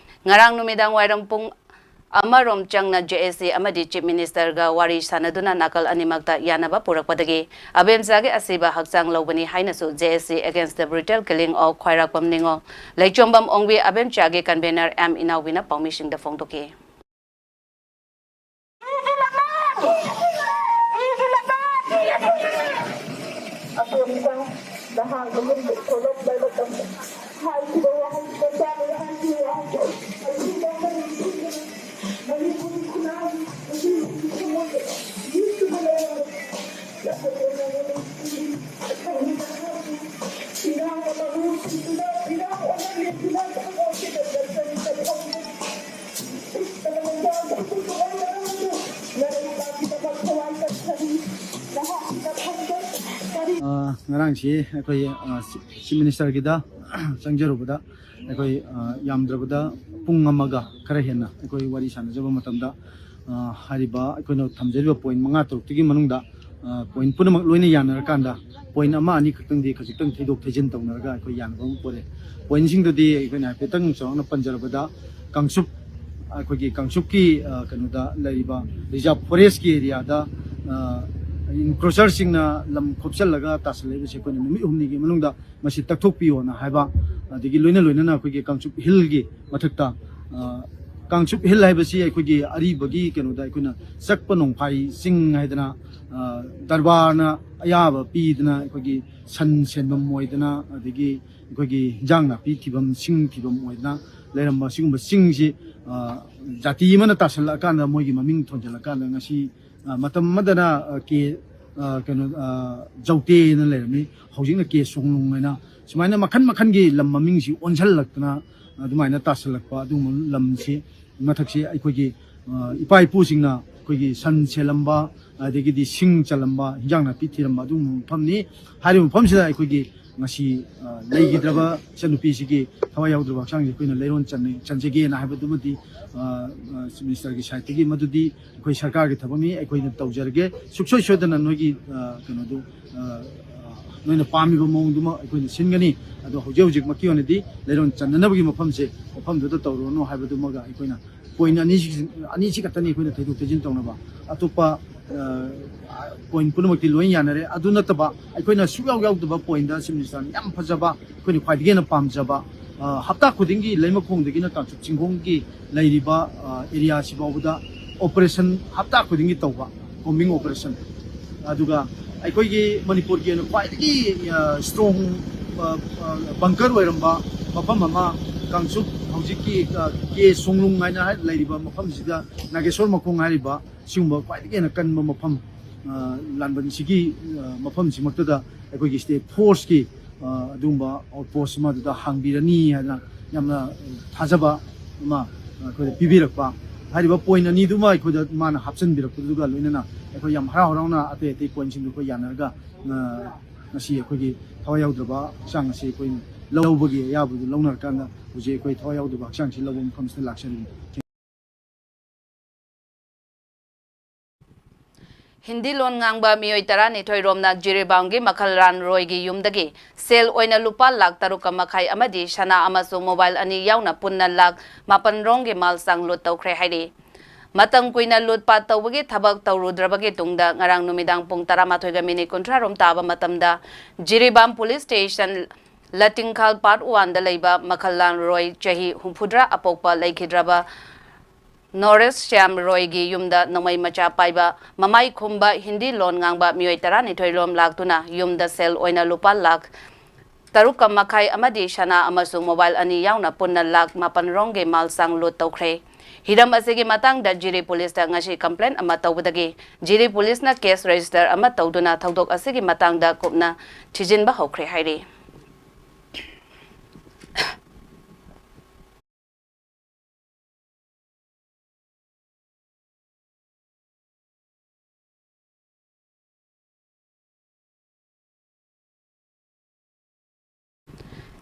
ꯉꯔꯥꯡ ꯅꯨꯃꯤꯗꯥꯡ ꯋꯥꯏꯔꯝ ꯄꯨꯡ ꯑꯃꯔꯣꯝ ꯆꯪꯅ ꯖꯦ ꯑꯦꯁ ꯁꯤ ꯑꯃꯗꯤ Chief Minister ꯒ ꯋꯥꯔꯤ ꯁꯥꯟꯅꯗꯨꯅ ꯅꯥꯀꯜ ꯑꯅꯤꯃꯛꯇ ꯌꯥꯅꯕ ꯄꯨꯔꯛꯄꯗꯒꯤ ꯑꯕꯦꯝꯆꯥꯒꯤ ꯑꯁꯤꯕ ꯍꯛꯆꯥꯡ ꯂꯧꯕꯅꯤ ꯍꯥꯏꯅꯁꯨ J S C Against the Brutal Killing of ꯈ꯭ꯋꯥꯏꯔꯥꯛꯄꯝ ꯅꯤꯉꯣꯜ ꯂꯩꯆꯣꯝꯕꯝ ꯑꯣꯡꯕꯤ ꯑꯕꯦꯝꯆꯥꯒꯤ convener M ꯏꯅꯥꯎꯕꯤꯅ ꯄꯥꯎꯃꯤꯁꯤꯡꯗ ꯐꯣꯡꯗꯣꯛꯈꯤ꯫ ꯑꯇꯣꯝꯕ ꯅꯍꯥꯟ ꯃꯌꯨꯝꯗ ꯊꯣꯛꯂꯛꯄ ꯃꯇꯝꯗ ꯍꯥꯏꯈꯤꯕ ꯋꯥꯍꯩ, ꯃꯆꯥꯅ ꯍꯥꯏꯈꯤꯕ ꯋꯥꯍꯩꯗꯣ ꯑꯩ ꯍꯧꯖꯤꯛꯐꯥꯎ ꯃꯅꯤꯡ ꯊꯨꯡꯅ ꯃꯅꯤꯄꯨꯔꯤ ꯈꯨꯟꯅꯥꯏꯒꯤ ꯅꯨꯄꯤꯁꯤꯡꯒꯤ ꯊꯃꯣꯏꯗ ꯌꯦꯠꯇꯨꯅ ꯂꯩꯔꯝꯕ ꯂꯐꯣꯏ ꯑꯣꯏꯅ ꯅꯨꯃꯤꯠꯁꯤꯡꯒꯤ ꯊꯃꯣꯏꯗ ꯍꯥꯏꯈꯤ꯫ ꯏꯔꯥꯡꯅ ꯃꯍꯨꯠ ꯁꯤꯟꯗꯨꯅ, ꯏꯔꯥꯡ ꯑꯣꯏꯍꯜꯂꯤꯗꯨꯅ ꯊꯃꯣꯏꯁꯤꯗ ꯆꯠꯆꯔꯤꯕ ꯊꯧꯗꯣꯛ ꯑ, ꯉꯔꯥꯡꯁꯤ ꯑꯩꯈꯣꯏ, ꯑ, ꯆꯤ-, Chief Minister ꯒꯤꯗ ꯆꯪꯖꯔꯨꯕꯗ ꯑꯩꯈꯣꯏ, ꯑ, ꯌꯥꯝꯗ꯭ꯔꯕꯗ ꯄꯨꯡ ꯑꯃꯒ ꯈꯔ ꯍꯦꯟꯅ ꯑꯩꯈꯣꯏ ꯋꯥꯔꯤ ꯁꯥꯟꯅꯖꯕ ꯃꯇꯝꯗ, ꯑ, ꯍꯥꯏꯔꯤꯕ ꯑꯩꯈꯣꯏꯅ ꯊꯝꯖꯔꯤꯕ point ꯃꯉꯥ ꯇꯔꯨꯛꯇꯨꯒꯤ ꯃꯅꯨꯡꯗ, ꯑ, point ꯄꯨꯝꯅꯃꯛ ꯂꯣꯏꯅ ꯌꯥꯅꯔꯀꯥꯟꯗ point ꯑꯃ ꯑꯅꯤ ꯈꯛꯇꯪꯗꯤ ꯈꯖꯤꯛꯇꯪ ꯊꯩꯗꯣꯛ ꯊꯩꯖꯤꯟ ꯇꯧꯅꯔꯒ ꯑꯩꯈꯣꯏ ꯌꯥꯅꯕ ꯑꯃ ꯄꯨꯔꯛꯑꯦ꯫ Point ꯁꯤꯡꯗꯨꯗꯤ ꯑꯩꯈꯣꯏꯅ ꯍꯥꯏꯐꯦꯠꯇꯪ ꯆꯥꯎꯔꯥꯛꯅ ꯄꯟꯖꯔꯕꯗ, ꯀꯥꯡꯆꯨꯞ, ꯑꯩꯈꯣꯏꯒꯤ ꯀꯥꯡꯆꯨꯞꯀꯤ, ꯑ, ꯀꯩꯅꯣꯗ ꯂꯩꯔꯤꯕ reserve forest ꯀꯤ area ꯗ, ꯑ, encroacher ꯁꯤꯡꯅ ꯂꯝ ꯈꯣꯞꯆꯜꯂꯒ ꯇꯥꯁꯜꯂꯛꯏꯕꯁꯦ ꯑꯩꯈꯣꯏꯅ ꯅꯨꯃꯤꯠ ꯍꯨꯝꯅꯤꯒꯤ ꯃꯅꯨꯡꯗ ꯃꯁꯤ ꯇꯛꯊꯣꯛꯄꯤꯌꯣꯅ ꯍꯥꯏꯕ, ꯑꯗꯒꯤ ꯂꯣꯏꯅ ꯂꯣꯏꯅꯅ ꯑꯩꯈꯣꯏꯒꯤ ꯀꯥꯡꯆꯨꯞ ꯍꯤꯜꯒꯤ ꯃꯊꯛꯇ, ꯑ, ꯀꯥꯡꯆꯨꯞ ꯍꯤꯜ ꯍꯥꯏꯕꯁꯤ ꯑꯩꯈꯣꯏꯒꯤ ꯑꯔꯤꯕꯒꯤ ꯀꯩꯅꯣꯗ ꯑꯩꯈꯣꯏꯅ ꯆꯛꯄ ꯅꯣꯡꯐꯥꯏ ꯆꯤꯡ ꯍꯥꯏꯗꯅ, ꯑ, ꯗꯔꯕꯥꯔꯅ ꯑꯌꯥꯕ ꯄꯤꯗꯅ ꯑꯩꯈꯣꯏꯒꯤ ꯁꯟ ꯁꯦꯟꯐꯝ ꯑꯣꯏꯗꯅ, ꯑꯗꯒꯤ ꯑꯩꯈꯣꯏꯒꯤ ꯍꯤꯟꯖꯥꯡ ꯅꯥꯄꯤ ꯊꯤꯐꯝ, ꯁꯤꯡ ꯊꯤꯐꯝ ꯑꯣꯏꯗꯅ ꯂꯩꯔꯝꯕ ꯁꯤꯒꯨꯝꯕ ꯆꯤꯡꯁꯤ, ꯑ, ꯖꯥꯇꯤ ꯑꯃꯅ ꯇꯥꯁꯜꯂꯛꯑꯀꯥꯟꯗ, ꯃꯣꯏꯒꯤ ꯃꯃꯤꯡ ꯊꯣꯟꯖꯜꯂꯛꯀꯥꯟꯗ ꯉꯁꯤ, ꯑ, ꯃꯇꯝ ꯑꯃꯗꯅ, ꯑ, ꯀꯦ, ꯑ, ꯀꯩꯅꯣ, ꯑ, ꯖꯧꯇꯦꯅ ꯂꯩꯔꯝꯃꯤ, ꯍꯧꯖꯤꯛꯅ ꯀꯦ ꯁꯣꯡꯂꯨꯡ ꯍꯥꯏꯅ, ꯁꯨꯃꯥꯏꯅ ꯃꯈꯟ ꯃꯈꯟꯒꯤ ꯂꯝ ꯃꯃꯤꯡꯁꯤ ꯑꯣꯟꯁꯤꯜꯂꯛꯇꯅ ꯑꯗꯨꯃꯥꯏꯅ ꯇꯥꯁꯜꯂꯛꯄ ꯑꯗꯨꯒꯨꯝꯕ ꯂꯝꯁꯤ ꯃꯊꯛꯁꯤ ꯑꯩꯈꯣꯏꯒꯤ, ꯑ, ꯏꯄꯥ ꯏꯄꯨꯁꯤꯡꯅ ꯑꯩꯈꯣꯏꯒꯤ ꯁꯟ ꯁꯦꯜꯂꯝꯕ, ꯑꯗꯒꯤꯗꯤ ꯁꯤꯡ ꯆꯜꯂꯝꯕ, ꯍꯤꯟꯖꯥꯡ ꯅꯥꯄꯤ ꯊꯤꯔꯝꯕ ꯑꯗꯨꯒꯨꯝꯕ ꯃꯐꯝꯅꯤ꯫ ꯍꯥꯏꯔꯤꯕ ꯃꯐꯝꯁꯤꯗ ꯑꯩꯈꯣꯏꯒꯤ ꯉꯁꯤ, ꯑ, ꯂꯩꯈꯤꯗ꯭ꯔꯕ ꯏꯆꯟꯅꯨꯄꯤꯁꯤꯒꯤ ꯊꯋꯥꯏ ꯌꯥꯎꯗ꯭ꯔꯕ ꯍꯛꯆꯥꯡꯁꯤ ꯑꯩꯈꯣꯏꯅ ꯂꯩꯔꯣꯟ ꯆꯟꯅ-, ꯆꯟꯖꯒꯦꯅ ꯍꯥꯏꯕꯗꯨꯃꯗꯤ, ꯑ, ꯑ, Chief Minister ꯒꯤ side ꯇꯒꯤ ꯃꯗꯨꯗꯤ ꯑꯩꯈꯣꯏ ꯁꯔꯀꯥꯔꯒꯤ ꯊꯕꯛꯅꯤ, ꯑꯩꯈꯣꯏꯅ ꯇꯧꯖꯔꯒꯦ꯫ ꯁꯨꯡꯁꯣꯏ ꯁꯣꯏꯗꯅ ꯅꯣꯏꯒꯤ, ꯑ, ꯀꯩꯅꯣꯗꯨ, ꯑ, ꯑ, ꯅꯣꯏꯅ ꯄꯥꯝꯃꯤꯕ ꯃꯑꯣꯡꯗꯨꯃꯛ ꯑꯩꯈꯣꯏꯅ ꯁꯤꯟꯒꯅꯤ꯫ ꯑꯗꯣ ꯍꯧꯖꯤꯛ ꯍꯧꯖꯤꯛꯃꯛꯀꯤ ꯑꯣꯏꯅꯗꯤ ꯂꯩꯔꯣꯟ ꯆꯟꯅꯅꯕꯒꯤ ꯃꯐꯝꯁꯦ, ꯃꯐꯝꯗꯨꯗ ꯇꯧꯔꯨꯔꯅꯨ ꯍꯥꯏꯕꯗꯨꯃꯒ ꯑꯩꯈꯣꯏꯅ ꯄꯣꯏꯟ ꯑꯅꯤꯁꯤ, ꯑꯅꯤꯁꯤ ꯈꯛꯇꯅꯤ ꯑꯩꯈꯣꯏꯅ ꯊꯩꯗꯣꯛ ꯊꯩꯖꯤꯟ ꯇꯧꯅꯕ꯫ ꯑꯇꯣꯞꯄ, ꯑ, ꯄꯣꯏꯟ ꯄꯨꯝꯅꯃꯛꯇꯤ ꯂꯣꯏ ꯌꯥꯅꯔꯦ꯫ ꯑꯗꯨ ꯅꯠꯇꯕ ꯑꯩꯈꯣꯏꯅ ꯁꯨꯛꯌꯥꯎ ꯌꯥꯎꯗꯕ ꯄꯣꯏꯟꯗ ꯆꯤꯐ ꯃꯤꯅꯤꯁꯇꯔꯅ ꯌꯥꯝ ꯐꯖꯕ, ꯑꯩꯈꯣꯏꯅ ꯈ꯭ꯋꯥꯏꯗꯒꯤ ꯍꯦꯟꯅ ꯄꯥꯝꯖꯕ, ꯑ, ꯍꯞꯇꯥ ꯈꯨꯗꯤꯡꯒꯤ ꯂꯩꯃꯈꯣꯡꯗꯒꯤꯅ ꯀꯥꯡꯆꯨꯞ ꯆꯤꯡꯈꯣꯡꯒꯤ ꯂꯩꯔꯤꯕ, ꯑ, ꯑꯦꯔꯤꯌꯥꯁꯤ ꯐꯥꯎꯕꯗ ꯑꯣꯄꯔꯦꯁꯟ ꯍꯞꯇꯥ ꯈꯨꯗꯤꯡꯒꯤ ꯇꯧꯕ, ꯀꯣꯝꯕꯤꯡ ꯑꯣꯄꯔꯦꯁꯟ꯫ ꯑꯗꯨꯒ ꯑꯩꯈꯣꯏꯒꯤ ꯃꯅꯤꯄꯨꯔꯒꯤ ꯑꯣꯏꯅ ꯈ꯭ꯋꯥꯏꯗꯒꯤ, ꯑ, ꯁ꯭ꯇꯔꯣꯡ, ꯑ, ꯑ, ꯕꯪꯀꯔ ꯑꯣꯏꯔꯝꯕ ꯃꯐꯝ ꯑꯃ, ꯀꯥꯡꯆꯨꯞ, ꯍꯧꯖꯤꯛꯀꯤ, ꯑ, ꯀꯦ ꯁꯣꯡꯂꯨꯡ ꯍꯥꯏꯅ ꯍꯥꯏ-, ꯂꯩꯔꯤꯕ ꯃꯐꯝꯁꯤꯗ, ꯅꯥꯒꯦꯁꯣꯔ ꯃꯈꯣꯡ ꯍꯥꯏꯔꯤꯕ ꯁꯤꯒꯨꯝꯕ ꯈ꯭ꯋꯥꯏꯗꯒꯤ ꯍꯦꯟꯅ ꯀꯟꯕ ꯃꯐꯝ, ꯑ, ꯂꯥꯟꯕꯟꯁꯤꯒꯤ, ꯑ, ꯃꯐꯝꯁꯤꯃꯛꯇꯗ ꯑꯩꯈꯣꯏꯒꯤ ꯁ꯭ꯇꯦꯠ ꯐꯣꯔꯁꯀꯤ, ꯑ, ꯑꯗꯨꯒꯨꯝꯕ ꯑꯥꯎꯠꯄꯣꯁ ꯑꯃ ꯑꯗꯨꯗ ꯍꯥꯡꯕꯤꯔꯅꯤ ꯍꯥꯏꯅ ꯌꯥꯝꯅ ꯊꯥꯖꯕ ꯑꯃ ꯑꯩꯈꯣꯏꯗ ꯄꯤꯕꯤꯔꯛꯄ꯫ ꯍꯥꯏꯔꯤꯕ ꯄꯣꯏꯟ ꯑꯅꯤꯗꯨꯃ ꯑꯩꯈꯣꯏꯗ ꯃꯥꯅ ꯍꯥꯞꯆꯤꯟꯕꯤꯔꯛꯄꯗꯨꯒ ꯂꯣꯏꯅꯅ ꯑꯩꯈꯣꯏ ꯌꯥꯝ ꯍꯔꯥꯎ ꯍꯔꯥꯎꯅ ꯑꯇꯩ ꯑꯇꯩ ꯄꯣꯏꯟꯁꯤꯡꯗꯨ ꯑꯩꯈꯣꯏ ꯌꯥꯅꯔꯒ, ꯑ, ꯉꯁꯤ ꯑꯩꯈꯣꯏꯒꯤ ꯊꯋꯥꯏ ꯌꯥꯎꯗ꯭ꯔꯕ ꯍꯛꯆꯥꯡ ꯑꯁꯤ ꯑꯩꯈꯣꯏꯅ ꯂꯧꯕꯒꯤ ꯑꯌꯥꯕꯗꯨ ꯂꯧꯅꯔꯀꯥꯟꯗ ꯍꯧꯖꯤꯛ ꯑꯩꯈꯣꯏ ꯊꯋꯥꯏ ꯌꯥꯎꯗ꯭ꯔꯕ ꯍꯛꯆꯥꯡꯁꯤ ꯂꯧꯕ ꯃꯐꯝꯁꯤꯗ ꯂꯥꯛꯆꯔꯤꯕꯅꯤ꯫ ꯍꯤꯟꯗꯤ ꯂꯣꯟ ꯉꯥꯡꯕ ꯃꯤꯑꯣꯏ ꯇꯔꯥꯅꯤꯊꯣꯏ ꯔꯣꯝꯅ ꯖꯤꯔꯤꯕꯥꯝꯒꯤ ꯃꯈꯜꯔꯥꯟ ꯔꯣꯏꯒꯤ ꯌꯨꯝꯗꯒꯤ ꯁꯦꯜ ꯑꯣꯏꯅ ꯂꯨꯄꯥ ꯂꯥꯈ ꯇꯔꯨꯛꯀ ꯃꯈꯥꯏ ꯑꯃꯗꯤ ꯁꯅꯥ ꯑꯃꯁꯨꯡ ꯃꯣꯕꯥꯏꯜ ꯑꯅꯤ ꯌꯥꯎꯅ ꯄꯨꯟꯅ ꯂꯥꯈ ꯃꯥꯄꯟ ꯔꯣꯝꯒꯤ ꯃꯥꯜꯁꯥꯡ ꯂꯨꯠ ꯇꯧꯈ꯭ꯔꯦ ꯍꯥꯏꯔꯤ꯫ ꯃꯇꯝ ꯀꯨꯏꯅ ꯂꯨꯠꯄꯥꯠ ꯇꯧꯕꯒꯤ ꯊꯕꯛ ꯇꯧꯔꯨꯗ꯭ꯔꯕꯒꯤ ꯇꯨꯡꯗ ꯉꯔꯥꯡ ꯅꯨꯃꯤꯗꯥꯡ ꯄꯨꯡ ꯇꯔꯥꯃꯥꯊꯣꯏꯒ ꯃꯤꯅꯤꯠ ꯀꯨꯟꯊ꯭ꯔꯥ ꯔꯣꯝ ꯇꯥꯕ ꯃꯇꯝꯗ ꯖꯤꯔꯤꯕꯥꯝ ꯄꯨꯂꯤꯁ ꯁ꯭ꯇꯦꯁꯟ ꯂꯇꯤꯡꯈꯥꯜ ꯄꯥꯔꯠ ꯋꯥꯟꯗ ꯂꯩꯕ ꯃꯈꯜꯂꯥꯟ ꯔꯣꯏ ꯆꯍꯤ ꯍꯨꯝꯐꯨꯇꯔꯥ ꯑꯄꯣꯛꯄ ꯂꯩꯈꯤꯗ꯭ꯔꯕ ꯅꯣꯔꯦꯁ ꯁ꯭ꯌꯥꯝ ꯔꯣꯏꯒꯤ ꯌꯨꯝꯗ ꯅꯣꯡꯃꯩ ꯃꯆꯥ ꯄꯥꯏꯕ ꯃꯃꯥꯏ ꯈꯨꯝꯕ ꯍꯤꯟꯗꯤ ꯂꯣꯟ ꯉꯥꯡꯕ ꯃꯤꯑꯣꯏ ꯇꯔꯥꯅꯤꯊꯣꯏ ꯔꯣꯝ ꯂꯥꯛꯇꯨꯅ ꯌꯨꯝꯗ ꯁꯦꯜ ꯑꯣꯏꯅ ꯂꯨꯄꯥ ꯂꯥꯈ ꯇꯔꯨꯛꯀ ꯃꯈꯥꯏ ꯑꯃꯗꯤ ꯁꯅꯥ ꯑꯃꯁꯨꯡ ꯃꯣꯕꯥꯏꯜ ꯑꯅꯤ ꯌꯥꯎꯅ ꯄꯨꯟꯅ ꯂꯥꯈ ꯃꯥꯄꯟ ꯔꯣꯝꯒꯤ ꯃꯥꯜꯁꯥꯡ ꯂꯨꯠ ꯇꯧꯈ꯭ꯔꯦ꯫ ꯍꯤꯔꯝ ꯑꯁꯤꯒꯤ ꯃꯇꯥꯡꯗ ꯖꯤꯔꯤ ꯄꯨꯂꯤꯁꯇ ꯉꯁꯤ ꯀꯝꯄ꯭ꯂꯦꯟ ꯑꯃ ꯇꯧꯕꯗꯒꯤ ꯖꯤꯔꯤ ꯄꯨꯂꯤꯁꯅ ꯀꯦꯁ ꯔꯦꯖꯤꯁꯇꯔ ꯑꯃ ꯇꯧꯗꯨꯅ ꯊꯧꯗꯣꯛ ꯑꯁꯤꯒꯤ ꯃꯇꯥꯡꯗ ꯀꯨꯞꯅ ꯊꯤꯖꯤꯟꯕ ꯍꯧꯈ꯭ꯔꯦ ꯍꯥꯏꯔꯤ꯫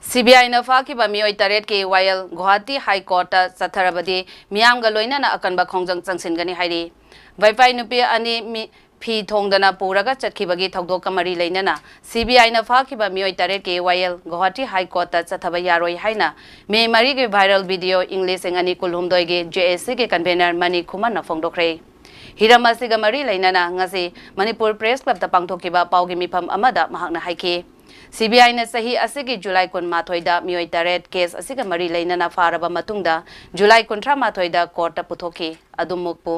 ꯁꯤ ꯕꯤ ꯑꯥꯏꯅ ꯐꯥꯈꯤꯕ ꯃꯤꯑꯣꯏ ꯇꯔꯦꯠꯀꯤ ꯋꯥꯌꯦꯜ ꯒꯨꯋꯥꯍꯥꯇꯤ ꯍꯥꯏ ꯀꯣꯔꯠꯇ ꯆꯠꯊꯔꯕꯗꯤ ꯃꯤꯌꯥꯝꯒ ꯂꯣꯏꯅꯅ ꯑꯀꯟꯕ ꯈꯣꯡꯖꯪ ꯆꯪꯁꯤꯟꯒꯅꯤ ꯍꯥꯏꯔꯤ꯫ ꯚꯩꯄꯥꯏ ꯅꯨꯄꯤ ꯑꯅꯤ ꯃꯤ-, ꯐꯤ ꯊꯣꯡꯗꯅ ꯄꯨꯔꯒ ꯆꯠꯈꯤꯕꯒꯤ ꯊꯧꯗꯣꯛꯀ ꯃꯔꯤ ꯂꯩꯅꯅ ꯁꯤ ꯕꯤ ꯑꯥꯏꯅ ꯐꯥꯈꯤꯕ ꯃꯤꯑꯣꯏ ꯇꯔꯦꯠꯀꯤ ꯋꯥꯌꯦꯜ ꯒꯨꯋꯥꯍꯥꯇꯤ ꯍꯥꯏ ꯀꯣꯔꯠꯇ ꯆꯠꯊꯕ ꯌꯥꯔꯣꯏ ꯍꯥꯏꯅ ꯃꯦ ꯃꯔꯤꯒꯤ ꯚꯥꯏꯔꯦꯜ ꯚꯤꯗꯤꯑꯣ ꯏꯪ ꯂꯤꯁꯤꯡ ꯑꯅꯤ ꯀꯨꯟꯍꯨꯝꯗꯣꯏꯒꯤ ꯖꯦ ꯑꯦ ꯁꯤꯒꯤ ꯀꯟꯚꯦꯅꯔ ꯃꯅꯤ ꯈꯨꯃꯟꯅ ꯐꯣꯡꯗꯣꯛꯈ꯭ꯔꯦ꯫ ꯍꯤꯔꯝ ꯑꯁꯤꯒ ꯃꯔꯤ ꯂꯩꯅꯅ ꯉꯁꯤ ꯃꯅꯤꯄꯨꯔ ꯄ꯭ꯔꯦꯁ ꯀ꯭ꯂꯕꯇ ꯄꯥꯡꯊꯣꯛꯈꯤꯕ ꯄꯥꯎꯒꯤ ꯃꯤꯐꯝ ꯑꯃꯗ ꯃꯍꯥꯛꯅ ꯍꯥꯏꯈꯤ, ꯁꯤ ꯕꯤ ꯑꯥꯏꯅ ꯆꯍꯤ ꯑꯁꯤꯒꯤ ꯖꯨꯂꯥꯏ ꯀꯨꯟꯃꯥꯊꯣꯏꯗ ꯃꯤꯑꯣꯏ ꯇꯔꯦꯠ ꯀꯦꯁ ꯑꯁꯤꯒ ꯃꯔꯤ ꯂꯩꯅꯅ ꯐꯥꯔꯕ ꯃꯇꯨꯡꯗ ꯖꯨꯂꯥꯏ ꯀꯨꯟꯊ꯭ꯔꯥꯃꯥꯊꯣꯏꯗ ꯀꯣꯔꯠꯇ ꯄꯨꯊꯣꯛꯈꯤ꯫ ꯑꯗꯨꯃꯛꯄꯨ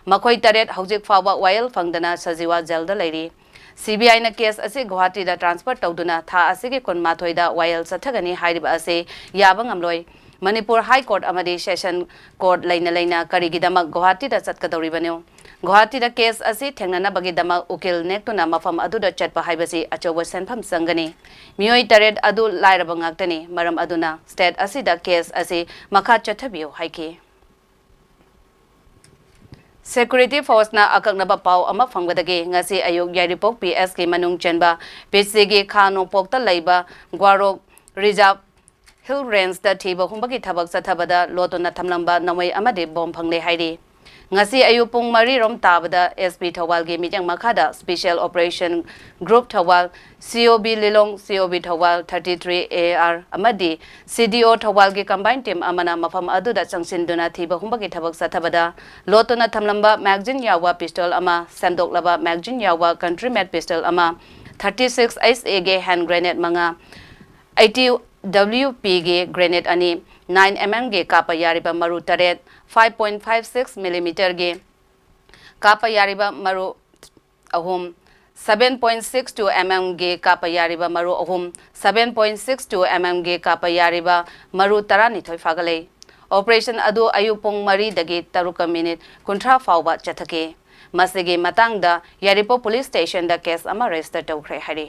ꯃꯈꯣꯏ ꯇꯔꯦꯠ ꯍꯧꯖꯤꯛ ꯐꯥꯎꯕ ꯋꯥꯌꯦꯜ ꯐꯪꯗꯅ ꯁꯖꯤꯋꯥ ꯖꯦꯜꯗ ꯂꯩꯔꯤ꯫ ꯁꯤ ꯕꯤ ꯑꯥꯏꯅ ꯀꯦꯁ ꯑꯁꯤ ꯒꯨꯋꯥꯍꯥꯇꯤꯗ ꯇ꯭ꯔꯥꯟꯁꯐꯔ ꯇꯧꯗꯨꯅ ꯊꯥ ꯑꯁꯤꯒꯤ ꯀꯨꯟꯃꯥꯊꯣꯏꯗ ꯋꯥꯌꯦꯜ ꯆꯠꯊꯒꯅꯤ ꯍꯥꯏꯔꯤꯕ ꯑꯁꯤ ꯌꯥꯕ ꯉꯝꯂꯣꯏ꯫ ꯃꯅꯤꯄꯨꯔ ꯍꯥꯏ ꯀꯣꯔꯠ ꯑꯃꯗꯤ ꯁꯦꯁꯟ ꯀꯣꯔꯠ ꯂꯩꯅ ꯂꯩꯅ ꯀꯔꯤꯒꯤꯗꯃꯛ ꯒꯨꯋꯥꯍꯥꯇꯤꯗ ꯆꯠꯀꯗꯧꯔꯤꯕꯅꯣ? ꯒꯨꯋꯥꯍꯥꯇꯤꯗ ꯀꯦꯁ ꯑꯁꯤ ꯊꯦꯡꯅꯅꯕꯒꯤꯗꯃꯛ ꯎꯀꯤꯜ ꯅꯦꯛꯇꯨꯅ ꯃꯐꯝ ꯑꯗꯨꯗ ꯆꯠꯄ ꯍꯥꯏꯕꯁꯤ ꯑꯆꯧꯕ ꯁꯦꯟꯐꯝ ꯆꯪꯒꯅꯤ꯫ ꯃꯤꯑꯣꯏ ꯇꯔꯦꯠ ꯑꯗꯨ ꯂꯥꯏꯔꯕ ꯉꯥꯛꯇꯅꯤ꯫ ꯃꯔꯝ ꯑꯗꯨꯅ ꯁ꯭ꯇꯦꯠ ꯑꯁꯤꯗ ꯀꯦꯁ ꯑꯁꯤ ꯃꯈꯥ ꯆꯠꯊꯕꯤꯌꯨ ꯍꯥꯏꯈꯤ꯫ ꯁꯦꯀ꯭ꯌꯨꯔꯤꯇꯤ ꯐꯣꯔꯁꯅ ꯑꯀꯛꯅꯕ ꯄꯥꯎ ꯑꯃ ꯐꯪꯕꯗꯒꯤ ꯉꯁꯤ ꯑꯌꯨꯛ ꯌꯥꯏꯔꯤꯄꯣꯛ ꯄꯤ ꯑꯦꯁꯀꯤ ꯃꯅꯨꯡ ꯆꯟꯕ ꯄꯤꯆꯦꯒꯤ ꯈꯥ ꯅꯣꯡꯄꯣꯛꯇ ꯂꯩꯕ ꯒ꯭ꯋꯥꯔꯣꯛ ꯔꯤꯖꯥꯔꯚ ꯍꯤꯜ ꯔꯦꯟꯖꯇ ꯊꯤꯕ ꯍꯨꯝꯕꯒꯤ ꯊꯕꯛ ꯆꯠꯊꯕꯗ ꯂꯣꯠꯇꯨꯅ ꯊꯝꯂꯝꯕ ꯅꯣꯡꯃꯩ ꯑꯃꯗꯤ ꯕꯣꯝ ꯐꯪꯂꯦ ꯍꯥꯏꯔꯤ꯫ ꯉꯁꯤ ꯑꯌꯨꯛ ꯄꯨꯡ ꯃꯔꯤ ꯔꯣꯝ ꯇꯥꯕꯗ ꯑꯦꯁ ꯄꯤ ꯊꯧꯕꯥꯜꯒꯤ ꯃꯤꯠꯌꯦꯡ ꯃꯈꯥꯗ ꯁ꯭ꯄꯤꯁꯦꯜ ꯑꯣꯄꯔꯦꯁꯟ ꯒ꯭ꯔꯨꯞ ꯊꯧꯕꯥꯜ, ꯁꯤ ꯑꯣ ꯕꯤ ꯂꯤꯂꯣꯡ, ꯁꯤ ꯑꯣ B Thoubal, thirty three A R ꯑꯃꯗꯤ ꯁꯤ ꯗꯤ ꯑꯣ ꯊꯧꯕꯥꯜꯒꯤ ꯀꯝꯕꯥꯏꯟ ꯇꯤꯝ ꯑꯃꯅ ꯃꯐꯝ ꯑꯗꯨꯗ ꯆꯪꯁꯤꯟꯗꯨꯅ ꯊꯤꯕ ꯍꯨꯝꯕꯒꯤ ꯊꯕꯛ ꯆꯠꯊꯕꯗ ꯂꯣꯠꯇꯨꯅ ꯊꯝꯂꯝꯕ ꯃꯦꯒꯥꯖꯤꯟ ꯌꯥꯎꯕ ꯄꯤꯁꯇꯣꯜ ꯑꯃ, ꯁꯦꯝꯗꯣꯛꯂꯕ ꯃꯦꯒꯥꯖꯤꯟ ꯌꯥꯎꯕ ꯀꯟꯇ꯭ꯔꯤ ꯃꯦꯗ ꯄꯤꯁꯇꯣꯜ ꯑꯃ, ꯊꯥꯔꯇꯤ ꯁꯤꯛꯁ ꯑꯩꯆ ꯑꯦꯒꯤ ꯍꯦꯟ ꯒ꯭ꯔꯦꯅꯦꯗ ꯃꯉꯥ, ꯑꯩꯠꯇꯤ ꯗꯕ꯭ꯂꯤꯎ ꯄꯤꯒꯤ ꯒ꯭ꯔꯦꯅꯦꯗ ꯑꯅꯤ, ꯅꯥꯏꯟ ꯑꯦꯝ ꯑꯦꯝꯒꯤ ꯀꯥꯞꯄ ꯌꯥꯔꯤꯕ ꯃꯔꯨ ꯇꯔꯦꯠ, ꯐꯥꯏꯚ ꯄꯣꯏꯟꯠ ꯐꯥꯏꯚ ꯁꯤꯛꯁ ꯃꯤꯂꯤꯃꯤꯇꯔꯒꯤ ꯀꯥꯞꯄ ꯌꯥꯔꯤꯕ ꯃꯔꯨ ꯑꯍꯨꯝ, seven point six two M ꯑꯦꯝꯒꯤ ꯀꯥꯞꯄ ꯌꯥꯔꯤꯕ ꯃꯔꯨ ꯑꯍꯨꯝ, seven point six two M ꯑꯦꯝꯒꯤ ꯀꯥꯞꯄ ꯌꯥꯔꯤꯕ ꯃꯔꯨ ꯇꯔꯥꯅꯤꯊꯣꯏ ꯐꯥꯒꯠꯂꯦ꯫ ꯑꯣꯄꯔꯦꯁꯟ ꯑꯗꯨ ꯑꯌꯨꯛ ꯄꯨꯡ ꯃꯔꯤꯗꯒꯤ ꯇꯔꯨꯛꯀ ꯃꯤꯅꯤꯠ ꯀꯨꯟꯊ꯭ꯔꯥ ꯐꯥꯎꯕ ꯆꯠꯊꯈꯤ꯫ ꯃꯁꯤꯒꯤ ꯃꯇꯥꯡꯗ ꯌꯥꯏꯔꯤꯄꯣꯛ ꯄꯨꯂꯤꯁ ꯁ꯭ꯇꯦꯁꯟꯗ ꯀꯦꯁ ꯑꯃ ꯔꯦꯖꯤꯁꯇꯔ ꯇꯧꯈ꯭ꯔꯦ ꯍꯥꯏꯔꯤ꯫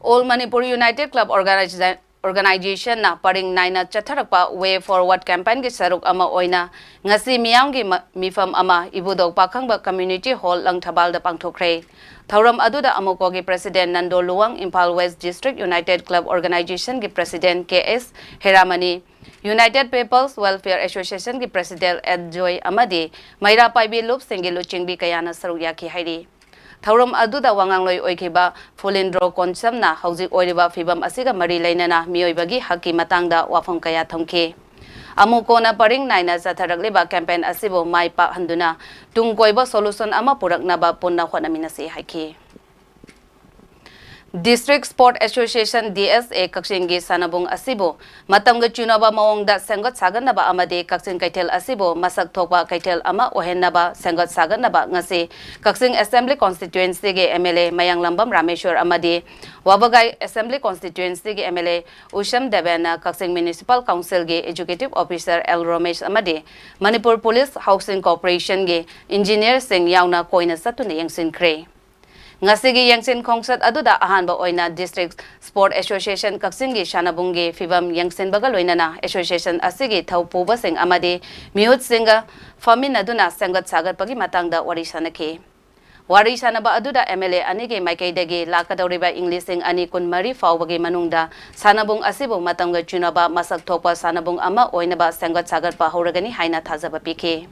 All Manipur United Club Organization Organizationꯅ ꯄꯔꯤꯡ ꯅꯥꯏꯅ ꯆꯠꯊꯔꯛꯄ Way Forward Campaignꯒꯤ ꯁꯔꯨꯛ ꯑꯃ ꯑꯣꯏꯅ ꯉꯁꯤ ꯃꯤꯌꯥꯝꯒꯤ ꯃ-, ꯃꯤꯐꯝ ꯑꯃ ꯏꯕꯨꯙꯧ ꯄꯥꯈꯪꯕ Community Hall ꯂꯪꯊꯕꯥꯜꯗ ꯄꯥꯡꯊꯣꯛꯈ꯭ꯔꯦ꯫ ꯊꯧꯔꯝ ꯑꯗꯨꯗ ꯑꯃꯨꯀꯣꯒꯤ President Nando Luwang, Imphal West District United Club Organizationꯒꯤ President ꯀꯦ ꯑꯦꯁ ꯍꯦꯔꯥꯃꯅꯤ, United People's Welfare Associationꯒꯤ President ꯑꯦꯗꯖꯣꯏ ꯑꯃꯗꯤ ꯃꯩꯔꯥ ꯄꯥꯏꯕꯤ ꯂꯨꯞꯁꯤꯡꯒꯤ ꯂꯨꯆꯤꯡꯕꯤ ꯀꯌꯥꯅ ꯁꯔꯨꯛ ꯌꯥꯈꯤ ꯍꯥꯏꯔꯤ꯫ ꯊꯧꯔꯝ ꯑꯗꯨꯗ ꯋꯥꯉꯥꯡꯂꯣꯏ ꯑꯣꯏꯈꯤꯕ ꯐꯨꯂꯤꯟꯗ꯭ꯔꯣ ꯀꯣꯟꯁꯝꯅ ꯍꯧꯖꯤꯛ ꯑꯣꯏꯔꯤꯕ ꯐꯤꯕꯝ ꯑꯁꯤꯒ ꯃꯔꯤ ꯂꯩꯅꯅ ꯃꯤꯑꯣꯏꯕꯒꯤ ꯍꯛꯀꯤ ꯃꯇꯥꯡꯗ ꯋꯥꯐꯝ ꯀꯌꯥ ꯊꯝꯈꯤ꯫ ꯑꯃꯨꯛ ꯀꯣꯟꯅ ꯄꯔꯤꯡ ꯅꯥꯏꯅ ꯆꯠꯊꯔꯛꯂꯤꯕ campaign ꯑꯁꯤꯕꯨ ꯃꯥꯏ ꯄꯥꯛꯍꯟꯗꯨꯅ ꯇꯨꯡ ꯀꯣꯏꯕ solution ꯑꯃ ꯄꯨꯔꯛꯅꯕ ꯄꯨꯟꯅ ꯍꯣꯠꯅꯃꯤꯟꯅꯁꯤ ꯍꯥꯏꯈꯤ꯫ District Sport Association, D S A, ꯀꯛꯆꯤꯡꯒꯤ ꯁꯥꯟꯅꯕꯨꯡ ꯑꯁꯤꯕꯨ ꯃꯇꯝꯒ ꯆꯨꯅꯕ ꯃꯑꯣꯡꯗ ꯁꯦꯝꯒꯠ ꯁꯥꯒꯠꯅꯕ ꯑꯃꯗꯤ ꯀꯛꯆꯤꯡ ꯀꯩꯊꯦꯜ ꯑꯁꯤꯕꯨ ꯃꯁꯛ ꯊꯣꯛꯄ ꯀꯩꯊꯦꯜ ꯑꯃ ꯑꯣꯏꯍꯟꯅꯕ ꯁꯦꯝꯒꯠ ꯁꯥꯒꯠꯅꯕ ꯉꯁꯤ ꯀꯛꯆꯤꯡ Assembly Constituencyꯒꯤ M L A ꯃꯌꯥꯡꯂꯝꯕꯝ ꯔꯥꯃꯦꯁꯣꯔ ꯑꯃꯗꯤ ꯋꯥꯕꯒꯥꯏ Assembly Constituencyꯒꯤ M L A ꯎꯁꯝ ꯗꯦꯕꯦꯟꯅ ꯀꯛꯆꯤꯡ Municipal Councilꯒꯤ Executive Officer ꯑꯦꯜ ꯔꯣꯃꯦꯁ ꯑꯃꯗꯤ ꯃꯅꯤꯄꯨꯔ Police Housing Corporationꯒꯤ engineerꯁꯤꯡ ꯌꯥꯎꯅ ꯀꯣꯏꯅ ꯆꯠꯇꯨꯅ ꯌꯦꯡꯁꯤꯟꯈ꯭ꯔꯦ꯫ ꯉꯁꯤꯒꯤ ꯌꯦꯡꯁꯤꯟ ꯈꯣꯡꯆꯠ ꯑꯗꯨꯗ ꯑꯍꯥꯟꯕ ꯑꯣꯏꯅ District Sport Association ꯀꯛꯆꯤꯡꯒꯤ ꯁꯥꯟꯅꯕꯨꯡꯒꯤ ꯐꯤꯕꯝ ꯌꯦꯡꯁꯤꯟꯕꯒ ꯂꯣꯏꯅꯅ association ꯑꯁꯤꯒꯤ ꯊꯧ ꯄꯨꯕꯁꯤꯡ ꯑꯃꯗꯤ ꯃꯤꯍꯨꯠꯁꯤꯡꯒ ꯐꯝꯃꯤꯟꯅꯗꯨꯅ ꯁꯦꯝꯒꯠ ꯁꯥꯒꯠꯄꯒꯤ ꯃꯇꯥꯡꯗ ꯋꯥꯔꯤ ꯁꯥꯅꯈꯤ꯫ ꯋꯥꯔꯤ ꯁꯥꯅꯕ ꯑꯗꯨꯗ M L A ꯑꯅꯤꯒꯤ ꯃꯥꯏꯀꯩꯗꯒꯤ ꯂꯥꯛꯀꯗꯧꯔꯤꯕ ꯏꯪ ꯂꯤꯁꯤꯡ ꯑꯅꯤ ꯀꯨꯟꯃꯔꯤ ꯐꯥꯎꯕꯒꯤ ꯃꯅꯨꯡꯗ ꯁꯥꯟꯅꯕꯨꯡ ꯑꯁꯤꯕꯨ ꯃꯇꯝꯒ ꯆꯨꯅꯕ ꯃꯁꯛ ꯊꯣꯛꯄ ꯁꯥꯟꯅꯕꯨꯡ ꯑꯃ ꯑꯣꯏꯅꯕ ꯁꯦꯝꯒꯠ ꯁꯥꯒꯠꯄ ꯍꯧꯔꯒꯅꯤ ꯍꯥꯏꯅ ꯊꯥꯖꯕ ꯄꯤꯈꯤ꯫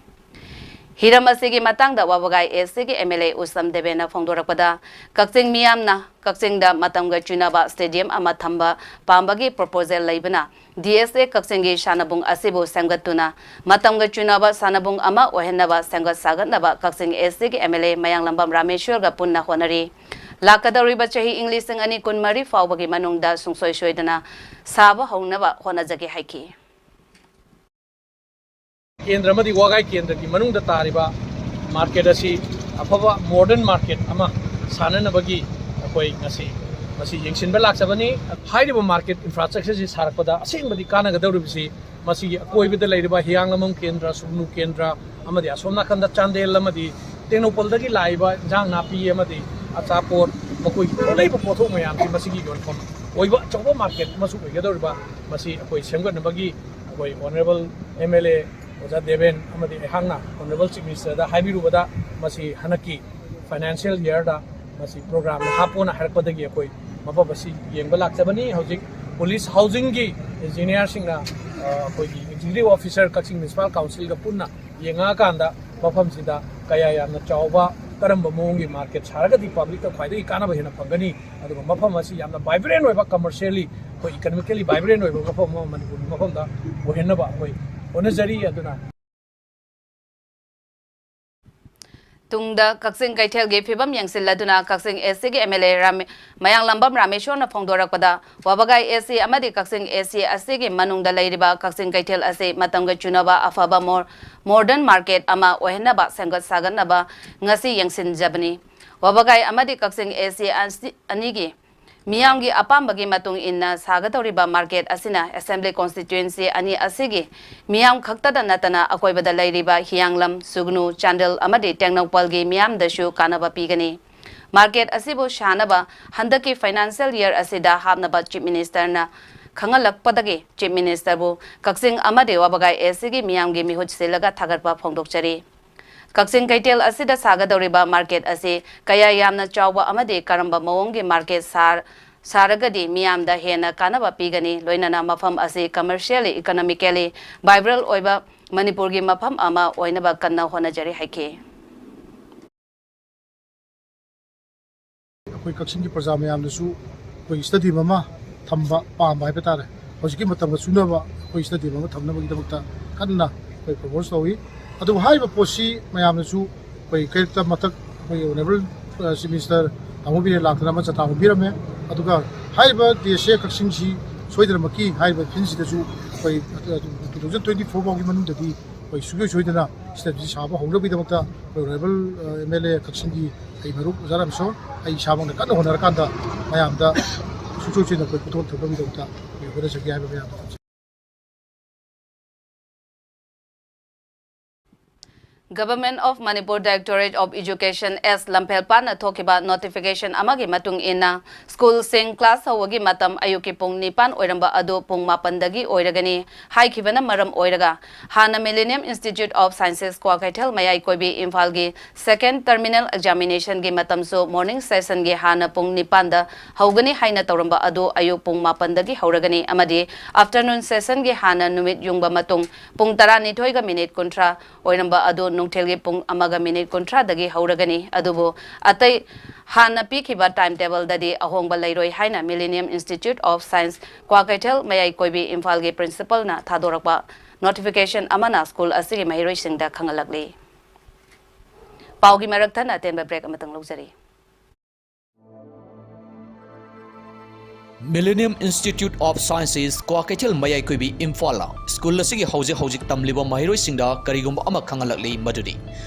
ꯍꯤꯔꯝ ꯑꯁꯤꯒꯤ ꯃꯇꯥꯡꯗ ꯋꯥꯕꯒꯥꯏ ꯑꯦꯁ ꯁꯤꯒꯤ M L A ꯎꯁꯝ ꯗꯦꯕꯦꯟꯅ ꯐꯣꯡꯗꯣꯔꯛꯄꯗ, ꯀꯛꯆꯤꯡ ꯃꯤꯌꯥꯝꯅ ꯀꯛꯆꯤꯡꯗ ꯃꯇꯝꯒ ꯆꯨꯅꯕ stadium ꯑꯃ ꯊꯝꯕ ꯄꯥꯝꯕꯒꯤ proposal ꯂꯩꯕꯅ, D S A ꯀꯛꯆꯤꯡꯒꯤ ꯁꯥꯟꯅꯕꯨꯡ ꯑꯁꯤꯕꯨ ꯁꯦꯝꯒꯠꯇꯨꯅ ꯃꯇꯝꯒ ꯆꯨꯅꯕ ꯁꯥꯟꯅꯕꯨꯡ ꯑꯃ ꯑꯣꯏꯍꯟꯅꯕ ꯁꯦꯝꯒꯠ ꯁꯥꯒꯠꯅꯕ ꯀꯛꯆꯤꯡ ꯑꯦꯁ ꯁꯤꯒꯤ M L A ꯃꯌꯥꯡꯂꯝꯕꯝ ꯔꯥꯃꯦꯁꯣꯔꯒ ꯄꯨꯟꯅ ꯍꯣꯠꯅꯔꯤ꯫ ꯂꯥꯛꯀꯗꯧꯔꯤꯕ ꯆꯍꯤ ꯏꯪ ꯂꯤꯁꯤꯡ ꯑꯅꯤ ꯀꯨꯟꯃꯔꯤ ꯐꯥꯎꯕꯒꯤ ꯃꯅꯨꯡꯗ ꯁꯨꯡꯁꯣꯏ ꯁꯣꯏꯗꯅ ꯁꯥꯕ ꯍꯧꯅꯕ ꯍꯣꯠꯅꯖꯒꯦ ꯍꯥꯏꯈꯤ꯫ ꯀꯦꯟꯗ꯭ꯔ ꯑꯃꯗꯤ ꯋꯥꯒꯥꯏ ꯀꯦꯟꯗ꯭ꯔꯒꯤ ꯃꯅꯨꯡꯗ ꯇꯥꯔꯤꯕ market ꯑꯁꯤ ꯑꯐꯕ modern market ꯑꯃ ꯁꯥꯅꯅꯕꯒꯤ ꯑꯩꯈꯣꯏ ꯉꯁꯤ ꯃꯁꯤ ꯌꯦꯡꯁꯤꯟꯕ ꯂꯥꯛꯆꯕꯅꯤ꯫ ꯍꯥꯏꯔꯤꯕ market infrastructure ꯑꯁꯤ ꯁꯥꯔꯛꯄꯗ ꯑꯁꯦꯡꯕꯗꯤ ꯀꯥꯟꯅꯒꯗꯧꯔꯤꯕꯁꯤ ꯃꯁꯤꯒꯤ ꯑꯀꯣꯏꯕꯗ ꯂꯩꯔꯤꯕ ꯍꯤꯌꯥꯡꯂꯝꯕꯝ ꯀꯦꯟꯗ꯭ꯔ, ꯁꯨꯒꯅꯨ ꯀꯦꯟꯗ꯭ꯔ ꯑꯃꯗꯤ ꯑꯁꯣꯝ ꯅꯥꯀꯟꯗ ꯆꯥꯟꯗꯦꯜ ꯑꯃꯗꯤ ꯇꯦꯡꯅꯧꯄꯜꯗꯒꯤ ꯂꯥꯛꯏꯕ ꯏꯟꯖꯥꯡ ꯅꯥꯄꯤ ꯑꯃꯗꯤ ꯑꯆꯥꯄꯣꯠ, ꯃꯈꯣꯏꯒꯤ ꯊꯣꯛꯂꯛꯏꯕ ꯄꯣꯠꯊꯣꯛ ꯃꯌꯥꯝꯁꯤ ꯃꯁꯤꯒꯤ ꯌꯣꯟꯐꯝ ꯑꯣꯏꯕ ꯑꯆꯧꯕ ꯃꯥꯔꯀꯦꯠ ꯑꯃꯁꯨ ꯑꯣꯏꯒꯗꯧꯔꯤꯕ ꯃꯁꯤ ꯑꯩꯈꯣꯏ ꯁꯦꯝꯒꯠꯅꯕꯒꯤ ꯑꯩꯈꯣꯏ ꯑꯣꯅꯔꯦꯕꯜ ꯑꯦꯝ ꯑꯦꯜ ꯑꯦ ꯑꯣꯖꯥ ꯗꯦꯕꯦꯟ ꯑꯃꯗꯤ ꯑꯩꯍꯥꯛꯅ ꯑꯣꯅꯔꯦꯕꯜ ꯆꯤꯐ ꯃꯤꯅꯤꯁꯇꯔꯗ ꯍꯥꯏꯕꯤꯔꯨꯕꯗ ꯃꯁꯤ ꯍꯟꯗꯛꯀꯤ ꯐꯥꯏꯅꯥꯟꯁꯤꯌꯦꯜ ꯏꯌꯥꯔꯗ ꯃꯁꯤ ꯄ꯭ꯔꯣꯒ꯭ꯔꯥꯝꯗ ꯍꯥꯞꯄꯣꯅ ꯍꯥꯏꯔꯛꯄꯗꯒꯤ ꯑꯩꯈꯣꯏ ꯃꯐꯝ ꯑꯁꯤ ꯌꯦꯡꯕ ꯂꯥꯛꯆꯕꯅꯤ꯫ ꯍꯧꯖꯤꯛ ꯄꯨꯂꯤꯁ ꯍꯥꯎꯖꯤꯡꯒꯤ ꯏꯟꯖꯤꯅꯤꯌꯥꯔꯁꯤꯡꯅ ꯑꯩꯈꯣꯏꯒꯤ ꯑꯦꯛꯖꯤꯀ꯭ꯌꯨꯇꯤꯚ ꯑꯣꯐꯤꯁꯥꯔ ꯀꯛꯆꯤꯡ ꯃ꯭ꯌꯨꯅꯤꯁꯤꯄꯥꯜ ꯀꯥꯎꯟꯁꯤꯜꯒ ꯄꯨꯟꯅ ꯌꯦꯡꯉꯛꯑꯀꯥꯟꯗ ꯃꯐꯝꯁꯤꯗ ꯀꯌꯥ ꯌꯥꯝꯅ ꯆꯥꯎꯕ ꯀꯔꯝꯕ ꯃꯑꯣꯡꯒꯤ ꯃꯥꯔꯀꯦꯠ ꯁꯥꯔꯒꯗꯤ ꯄꯕ꯭ꯂꯤꯛꯇ ꯈ꯭ꯋꯥꯏꯗꯒꯤ ꯀꯥꯟꯅꯕ ꯍꯦꯟꯅ ꯐꯪꯒꯅꯤ, ꯑꯗꯨꯒ ꯃꯐꯝ ꯑꯁꯤ ꯌꯥꯝꯅ ꯚꯥꯏꯕ꯭ꯔꯦꯟ ꯑꯣꯏꯕ, ꯀꯃꯔꯁꯤꯌꯦꯜꯂꯤ ꯑꯩꯈꯣꯏ ꯏꯀꯅꯣꯃꯤꯀꯦꯜꯂꯤ ꯚꯥꯏꯕ꯭ꯔꯦꯟ ꯑꯣꯏꯕ ꯃꯐꯝ ꯑꯃ ꯃꯅꯤꯄꯨꯔꯒꯤ ꯃꯐꯝꯗ ꯑꯣꯏꯍꯟꯅꯕ ꯑꯩꯈꯣꯏ ꯍꯣꯠꯅꯖꯔꯤ꯫ ꯑꯗꯨꯅ ꯇꯨꯡꯗ ꯀꯛꯆꯤꯡ ꯀꯩꯊꯦꯜꯒꯤ ꯐꯤꯕꯝ ꯌꯦꯡꯁꯤꯜꯂꯗꯨꯅ ꯀꯛꯆꯤꯡ ꯑꯦꯁ ꯁꯤꯒꯤ ꯑꯦꯝ ꯑꯦꯜ ꯑꯦ ꯃꯌꯥꯡꯂꯝꯕꯝ ꯔꯥꯃꯦꯁꯣꯔꯅ ꯐꯣꯡꯗꯣꯔꯛꯄꯗ, ꯋꯥꯕꯒꯥꯏ ꯑꯦꯁ ꯁꯤ ꯑꯃꯗꯤ ꯀꯛꯆꯤꯡ ꯑꯦꯁ ꯁꯤ ꯑꯁꯤꯒꯤ ꯃꯅꯨꯡꯗ ꯂꯩꯔꯤꯕ ꯀꯛꯆꯤꯡ ꯀꯩꯊꯦꯜ ꯑꯁꯤ ꯃꯇꯝꯒ ꯆꯨꯅꯕ ꯑꯐꯕ ꯃꯣꯔ-, ꯃꯣꯗꯔꯟ ꯃꯥꯔꯀꯦꯠ ꯑꯃ ꯑꯣꯏꯍꯟꯅꯕ ꯁꯦꯝꯒꯠ ꯁꯥꯒꯠꯅꯕ ꯉꯁꯤ ꯌꯦꯡꯁꯤꯟꯖꯕꯅꯤ꯫ ꯋꯥꯕꯒꯥꯏ ꯑꯃꯗꯤ ꯀꯛꯆꯤꯡ ꯑꯦꯁ ꯁꯤ ꯑꯁꯤ ꯑꯅꯤꯒꯤ ꯃꯤꯌꯥꯝꯒꯤ ꯑꯄꯥꯝꯕꯒꯤ ꯃꯇꯨꯡ ꯏꯟꯅ ꯁꯥꯒꯗꯧꯔꯤꯕ ꯃꯥꯔꯀꯦꯠ ꯑꯁꯤꯅ ꯑꯦꯁꯦꯝꯕ꯭ꯂꯤ ꯀꯣꯟꯁꯇꯤꯇ꯭ꯌꯨꯑꯦꯟꯁꯤ ꯑꯅꯤ ꯑꯁꯤꯒꯤ ꯃꯤꯌꯥꯝ ꯈꯛꯇꯗ ꯅꯠꯇꯅ ꯑꯀꯣꯏꯕꯗ ꯂꯩꯔꯤꯕ ꯍꯤꯌꯥꯡꯂꯝ, ꯁꯨꯒꯅꯨ, ꯆꯥꯟꯗꯦꯜ ꯑꯃꯗꯤ ꯇꯦꯡꯅꯧꯄꯜꯒꯤ ꯃꯤꯌꯥꯝꯗꯁꯨ ꯀꯥꯟꯅꯕ ꯄꯤꯒꯅꯤ꯫ ꯃꯥꯔꯀꯦꯠ ꯑꯁꯤꯕꯨ ꯁꯥꯅꯕ ꯍꯟꯗꯛꯀꯤ ꯐꯥꯏꯅꯥꯟꯁꯤꯌꯦꯜ ꯌꯔ ꯑꯁꯤꯗ ꯍꯥꯞꯅꯕ ꯆꯤꯐ ꯃꯤꯅꯤꯁꯇꯔꯅ ꯈꯪꯍꯜꯂꯛꯄꯗꯒꯤ ꯆꯤꯐ ꯃꯤꯅꯤꯁꯇꯔꯕꯨ ꯀꯛꯆꯤꯡ ꯑꯃꯗꯤ ꯋꯥꯕꯒꯥꯏ ꯑꯦꯁ ꯁꯤꯒꯤ ꯃꯤꯌꯥꯝꯒꯤ ꯃꯤꯍꯨꯠ ꯁꯤꯜꯂꯒ ꯊꯥꯒꯠꯄ ꯐꯣꯡꯗꯣꯛꯆꯔꯤ꯫ ꯀꯛꯆꯤꯡ ꯀꯩꯊꯦꯜ ꯑꯁꯤꯗ ꯁꯥꯒꯗꯧꯔꯤꯕ ꯃꯥꯔꯀꯦꯠ ꯑꯁꯤ ꯀꯌꯥ ꯌꯥꯝꯅ ꯆꯥꯎꯕ ꯑꯃꯗꯤ ꯀꯔꯝꯕ ꯃꯑꯣꯡꯒꯤ ꯃꯥꯔꯀꯦꯠ ꯁꯥꯔ-, ꯁꯥꯔꯒꯗꯤ ꯃꯤꯌꯥꯝꯗ ꯍꯦꯟꯅ ꯀꯥꯟꯅꯕ ꯄꯤꯒꯅꯤ, ꯂꯣꯏꯅꯅ ꯃꯐꯝ ꯑꯁꯤ ꯀꯃꯔꯁꯤꯌꯦꯜꯂꯤ, ꯏꯀꯣꯅꯣꯃꯤꯀꯦꯜꯂꯤ ꯚꯥꯏꯕ꯭ꯔꯦꯜ ꯑꯣꯏꯕ ꯃꯅꯤꯄꯨꯔꯒꯤ ꯃꯐꯝ ꯑꯃ ꯑꯣꯏꯅꯕ ꯀꯟꯅ ꯍꯣꯠꯅꯖꯔꯤ ꯍꯥꯏꯈꯤ꯫ ꯑꯩꯈꯣꯏ ꯀꯛꯆꯤꯡꯒꯤ ꯄ꯭ꯔꯖꯥ ꯃꯌꯥꯝꯅꯁꯨ ꯑꯩꯈꯣꯏ ꯁ꯭ꯇꯦꯗꯤꯌꯝ ꯑꯃ ꯊꯝꯕ ꯄꯥꯝꯕ ꯍꯥꯏꯕ ꯇꯥꯔꯦ꯫ ꯍꯧꯖꯤꯛꯀꯤ ꯃꯇꯝꯒ ꯆꯨꯅꯕ ꯑꯩꯈꯣꯏ ꯁ꯭ꯇꯦꯗꯤꯌꯝ ꯑꯃ ꯊꯝꯅꯕꯒꯤꯗꯃꯛꯇ ꯀꯟꯅ ꯑꯩꯈꯣꯏ ꯄ꯭ꯔꯣꯄꯣꯁ ꯇꯧꯏ꯫ ꯑꯗꯨꯕꯨ ꯍꯥꯏꯔꯤꯕ ꯄꯣꯠꯁꯤ ꯃꯌꯥꯝꯅꯁꯨ ꯑꯩꯈꯣꯏ ꯀꯩꯔꯛꯇ ꯃꯊꯛ ꯑꯩꯈꯣꯏ ꯑꯣꯅꯔꯦꯕꯜ ꯆꯤꯐ ꯃꯤꯅꯤꯁꯇꯔ ꯇꯥꯃꯣ ꯕꯤꯔꯦꯟ ꯂꯥꯛꯇꯅ ꯑꯃ ꯆꯇꯥ ꯑꯣꯟꯕꯤꯔꯝꯃꯦ꯫ ꯑꯗꯨꯒ ꯍꯥꯏꯔꯤꯕ ꯗꯦꯁꯦ ꯀꯛꯆꯤꯡꯁꯤ ꯁꯣꯏꯗꯅꯃꯛꯀꯤ ꯍꯥꯏꯔꯤꯕ ꯐꯤꯜꯁꯤꯗꯁꯨ ꯑꯩꯈꯣꯏ ꯇꯨ ꯊꯥꯎꯖꯟ ꯇ꯭ꯋꯦꯟꯇꯤ ꯐꯣꯔ ꯐꯥꯎꯒꯤ ꯃꯅꯨꯡꯗꯗꯤ ꯑꯩꯈꯣꯏ ꯁꯨꯡꯁꯣꯏ ꯁꯣꯏꯗꯅ ꯁ꯭ꯇꯦꯗꯤꯌꯝꯁꯤ ꯁꯥꯕ ꯍꯧꯅꯕꯒꯤꯗꯃꯛꯇ ꯑꯩꯈꯣꯏ ꯑꯣꯅꯔꯦꯕꯜ ꯑꯦꯝ ꯑꯦꯜ ꯑꯦ ꯀꯛꯆꯤꯡꯒꯤ ꯑꯩ ꯃꯔꯨꯞ ꯑꯣꯖꯥ ꯔꯥꯃꯦꯁꯣꯔ, ꯑꯩ ꯏꯁꯥꯃꯛꯅ ꯀꯟꯅ ꯍꯣꯠꯅꯔꯀꯥꯟꯗ ꯃꯌꯥꯝꯗ ꯁꯨꯡꯁꯣꯏ ꯁꯣꯏꯗꯅ ꯑꯩꯈꯣꯏ ꯄꯨꯊꯣꯛ ꯊꯣꯛꯅꯕꯒꯤꯗꯃꯛꯇ ꯑꯩꯈꯣꯏ ꯍꯣꯠꯅꯖꯒꯦ ꯍꯥꯏꯕ ꯃꯌꯥꯝꯗ ꯊꯝꯖꯒꯦ꯫ Government of Manipur Directorate of Education S Lamphelpatna ꯊꯣꯛꯈꯤꯕ notification ꯑꯃꯒꯤ ꯃꯇꯨꯡ ꯏꯟꯅ, ꯁ꯭ꯀꯨꯜꯁꯤꯡ class ꯍꯧꯕꯒꯤ ꯃꯇꯝ ꯑꯌꯨꯛꯀꯤ ꯄꯨꯡ ꯅꯤꯄꯥꯟ ꯑꯣꯏꯔꯝꯕ ꯑꯗꯨ ꯄꯨꯡ ꯃꯥꯄꯟꯗꯒꯤ ꯑꯣꯏꯔꯒꯅꯤ ꯍꯥꯏꯈꯤꯕꯅ ꯃꯔꯝ ꯑꯣꯏꯔꯒ, ꯍꯥꯟꯅ Millennium Institute of Sciences Kwakeithel ꯃꯌꯥꯏ ꯀꯣꯏꯕꯤ ꯏꯝꯐꯥꯜꯒꯤ second terminal examinationꯒꯤ ꯃꯇꯝꯁꯨ morning sessionꯒꯤ ꯍꯥꯟꯅ ꯄꯨꯡ ꯅꯤꯄꯥꯟꯗ ꯍꯧꯒꯅꯤ ꯍꯥꯏꯅ ꯇꯧꯔꯝꯕ ꯑꯗꯨ ꯑꯌꯨꯛ ꯄꯨꯡ ꯃꯥꯄꯟꯗꯒꯤ ꯍꯧꯔꯒꯅꯤ ꯑꯃꯗꯤ afternoon sessionꯒꯤ ꯍꯥꯟꯅ ꯅꯨꯃꯤꯠ ꯌꯨꯡꯕ ꯃꯇꯨꯡ ꯄꯨꯡ ꯇꯔꯥꯅꯤꯊꯣꯏꯒ minute ꯀꯨꯟꯊ꯭ꯔꯥ ꯑꯣꯏꯔꯝꯕ ꯑꯗꯨ ꯅꯨꯡꯊꯤꯜꯒꯤ ꯄꯨꯡ ꯑꯃꯒ minute ꯀꯨꯟꯊ꯭ꯔꯥꯗꯒꯤ ꯍꯧꯔꯒꯅꯤ꯫ ꯑꯗꯨꯕꯨ ꯑꯇꯩ ꯍꯥꯟꯅ ꯄꯤꯈꯤꯕ timetablꯗꯗꯤ ꯑꯍꯣꯡꯕ ꯂꯩꯔꯣꯏ ꯍꯥꯏꯅ Millennium Institute of Science Kwakeithel ꯃꯌꯥꯏ ꯀꯣꯏꯕꯤ ꯏꯝꯐꯥꯜꯒꯤ principalꯅ ꯊꯥꯗꯣꯔꯛꯄ notification ꯑꯃꯅ ꯁ꯭ꯀꯨꯜ ꯑꯁꯤꯒꯤ ꯃꯍꯩꯔꯣꯏꯁꯤꯡꯗ ꯈꯪꯍꯜꯂꯛꯂꯤ꯫ ꯄꯥꯎꯒꯤ ꯃꯔꯛ ꯊꯠꯅ ꯑꯇꯦꯟꯕ break ꯑꯃꯇꯪ ꯂꯧꯖꯔꯤ꯫ Millennium Institute of Sciences Kwakeithel ꯃꯌꯥꯏ ꯀꯣꯏꯕꯤ ꯏꯝꯐꯥꯜꯅ ꯁ꯭ꯀꯨꯜ ꯑꯁꯤꯒꯤ ꯍꯧꯖꯤꯛ ꯍꯧꯖꯤꯛ ꯇꯝꯂꯤꯕ ꯃꯍꯩꯔꯣꯏꯁꯤꯡꯗ ꯀꯔꯤꯒꯨꯝꯕ ꯑꯃ ꯈꯪꯍꯜꯂꯛꯂꯤ, ꯃꯗꯨꯗꯤ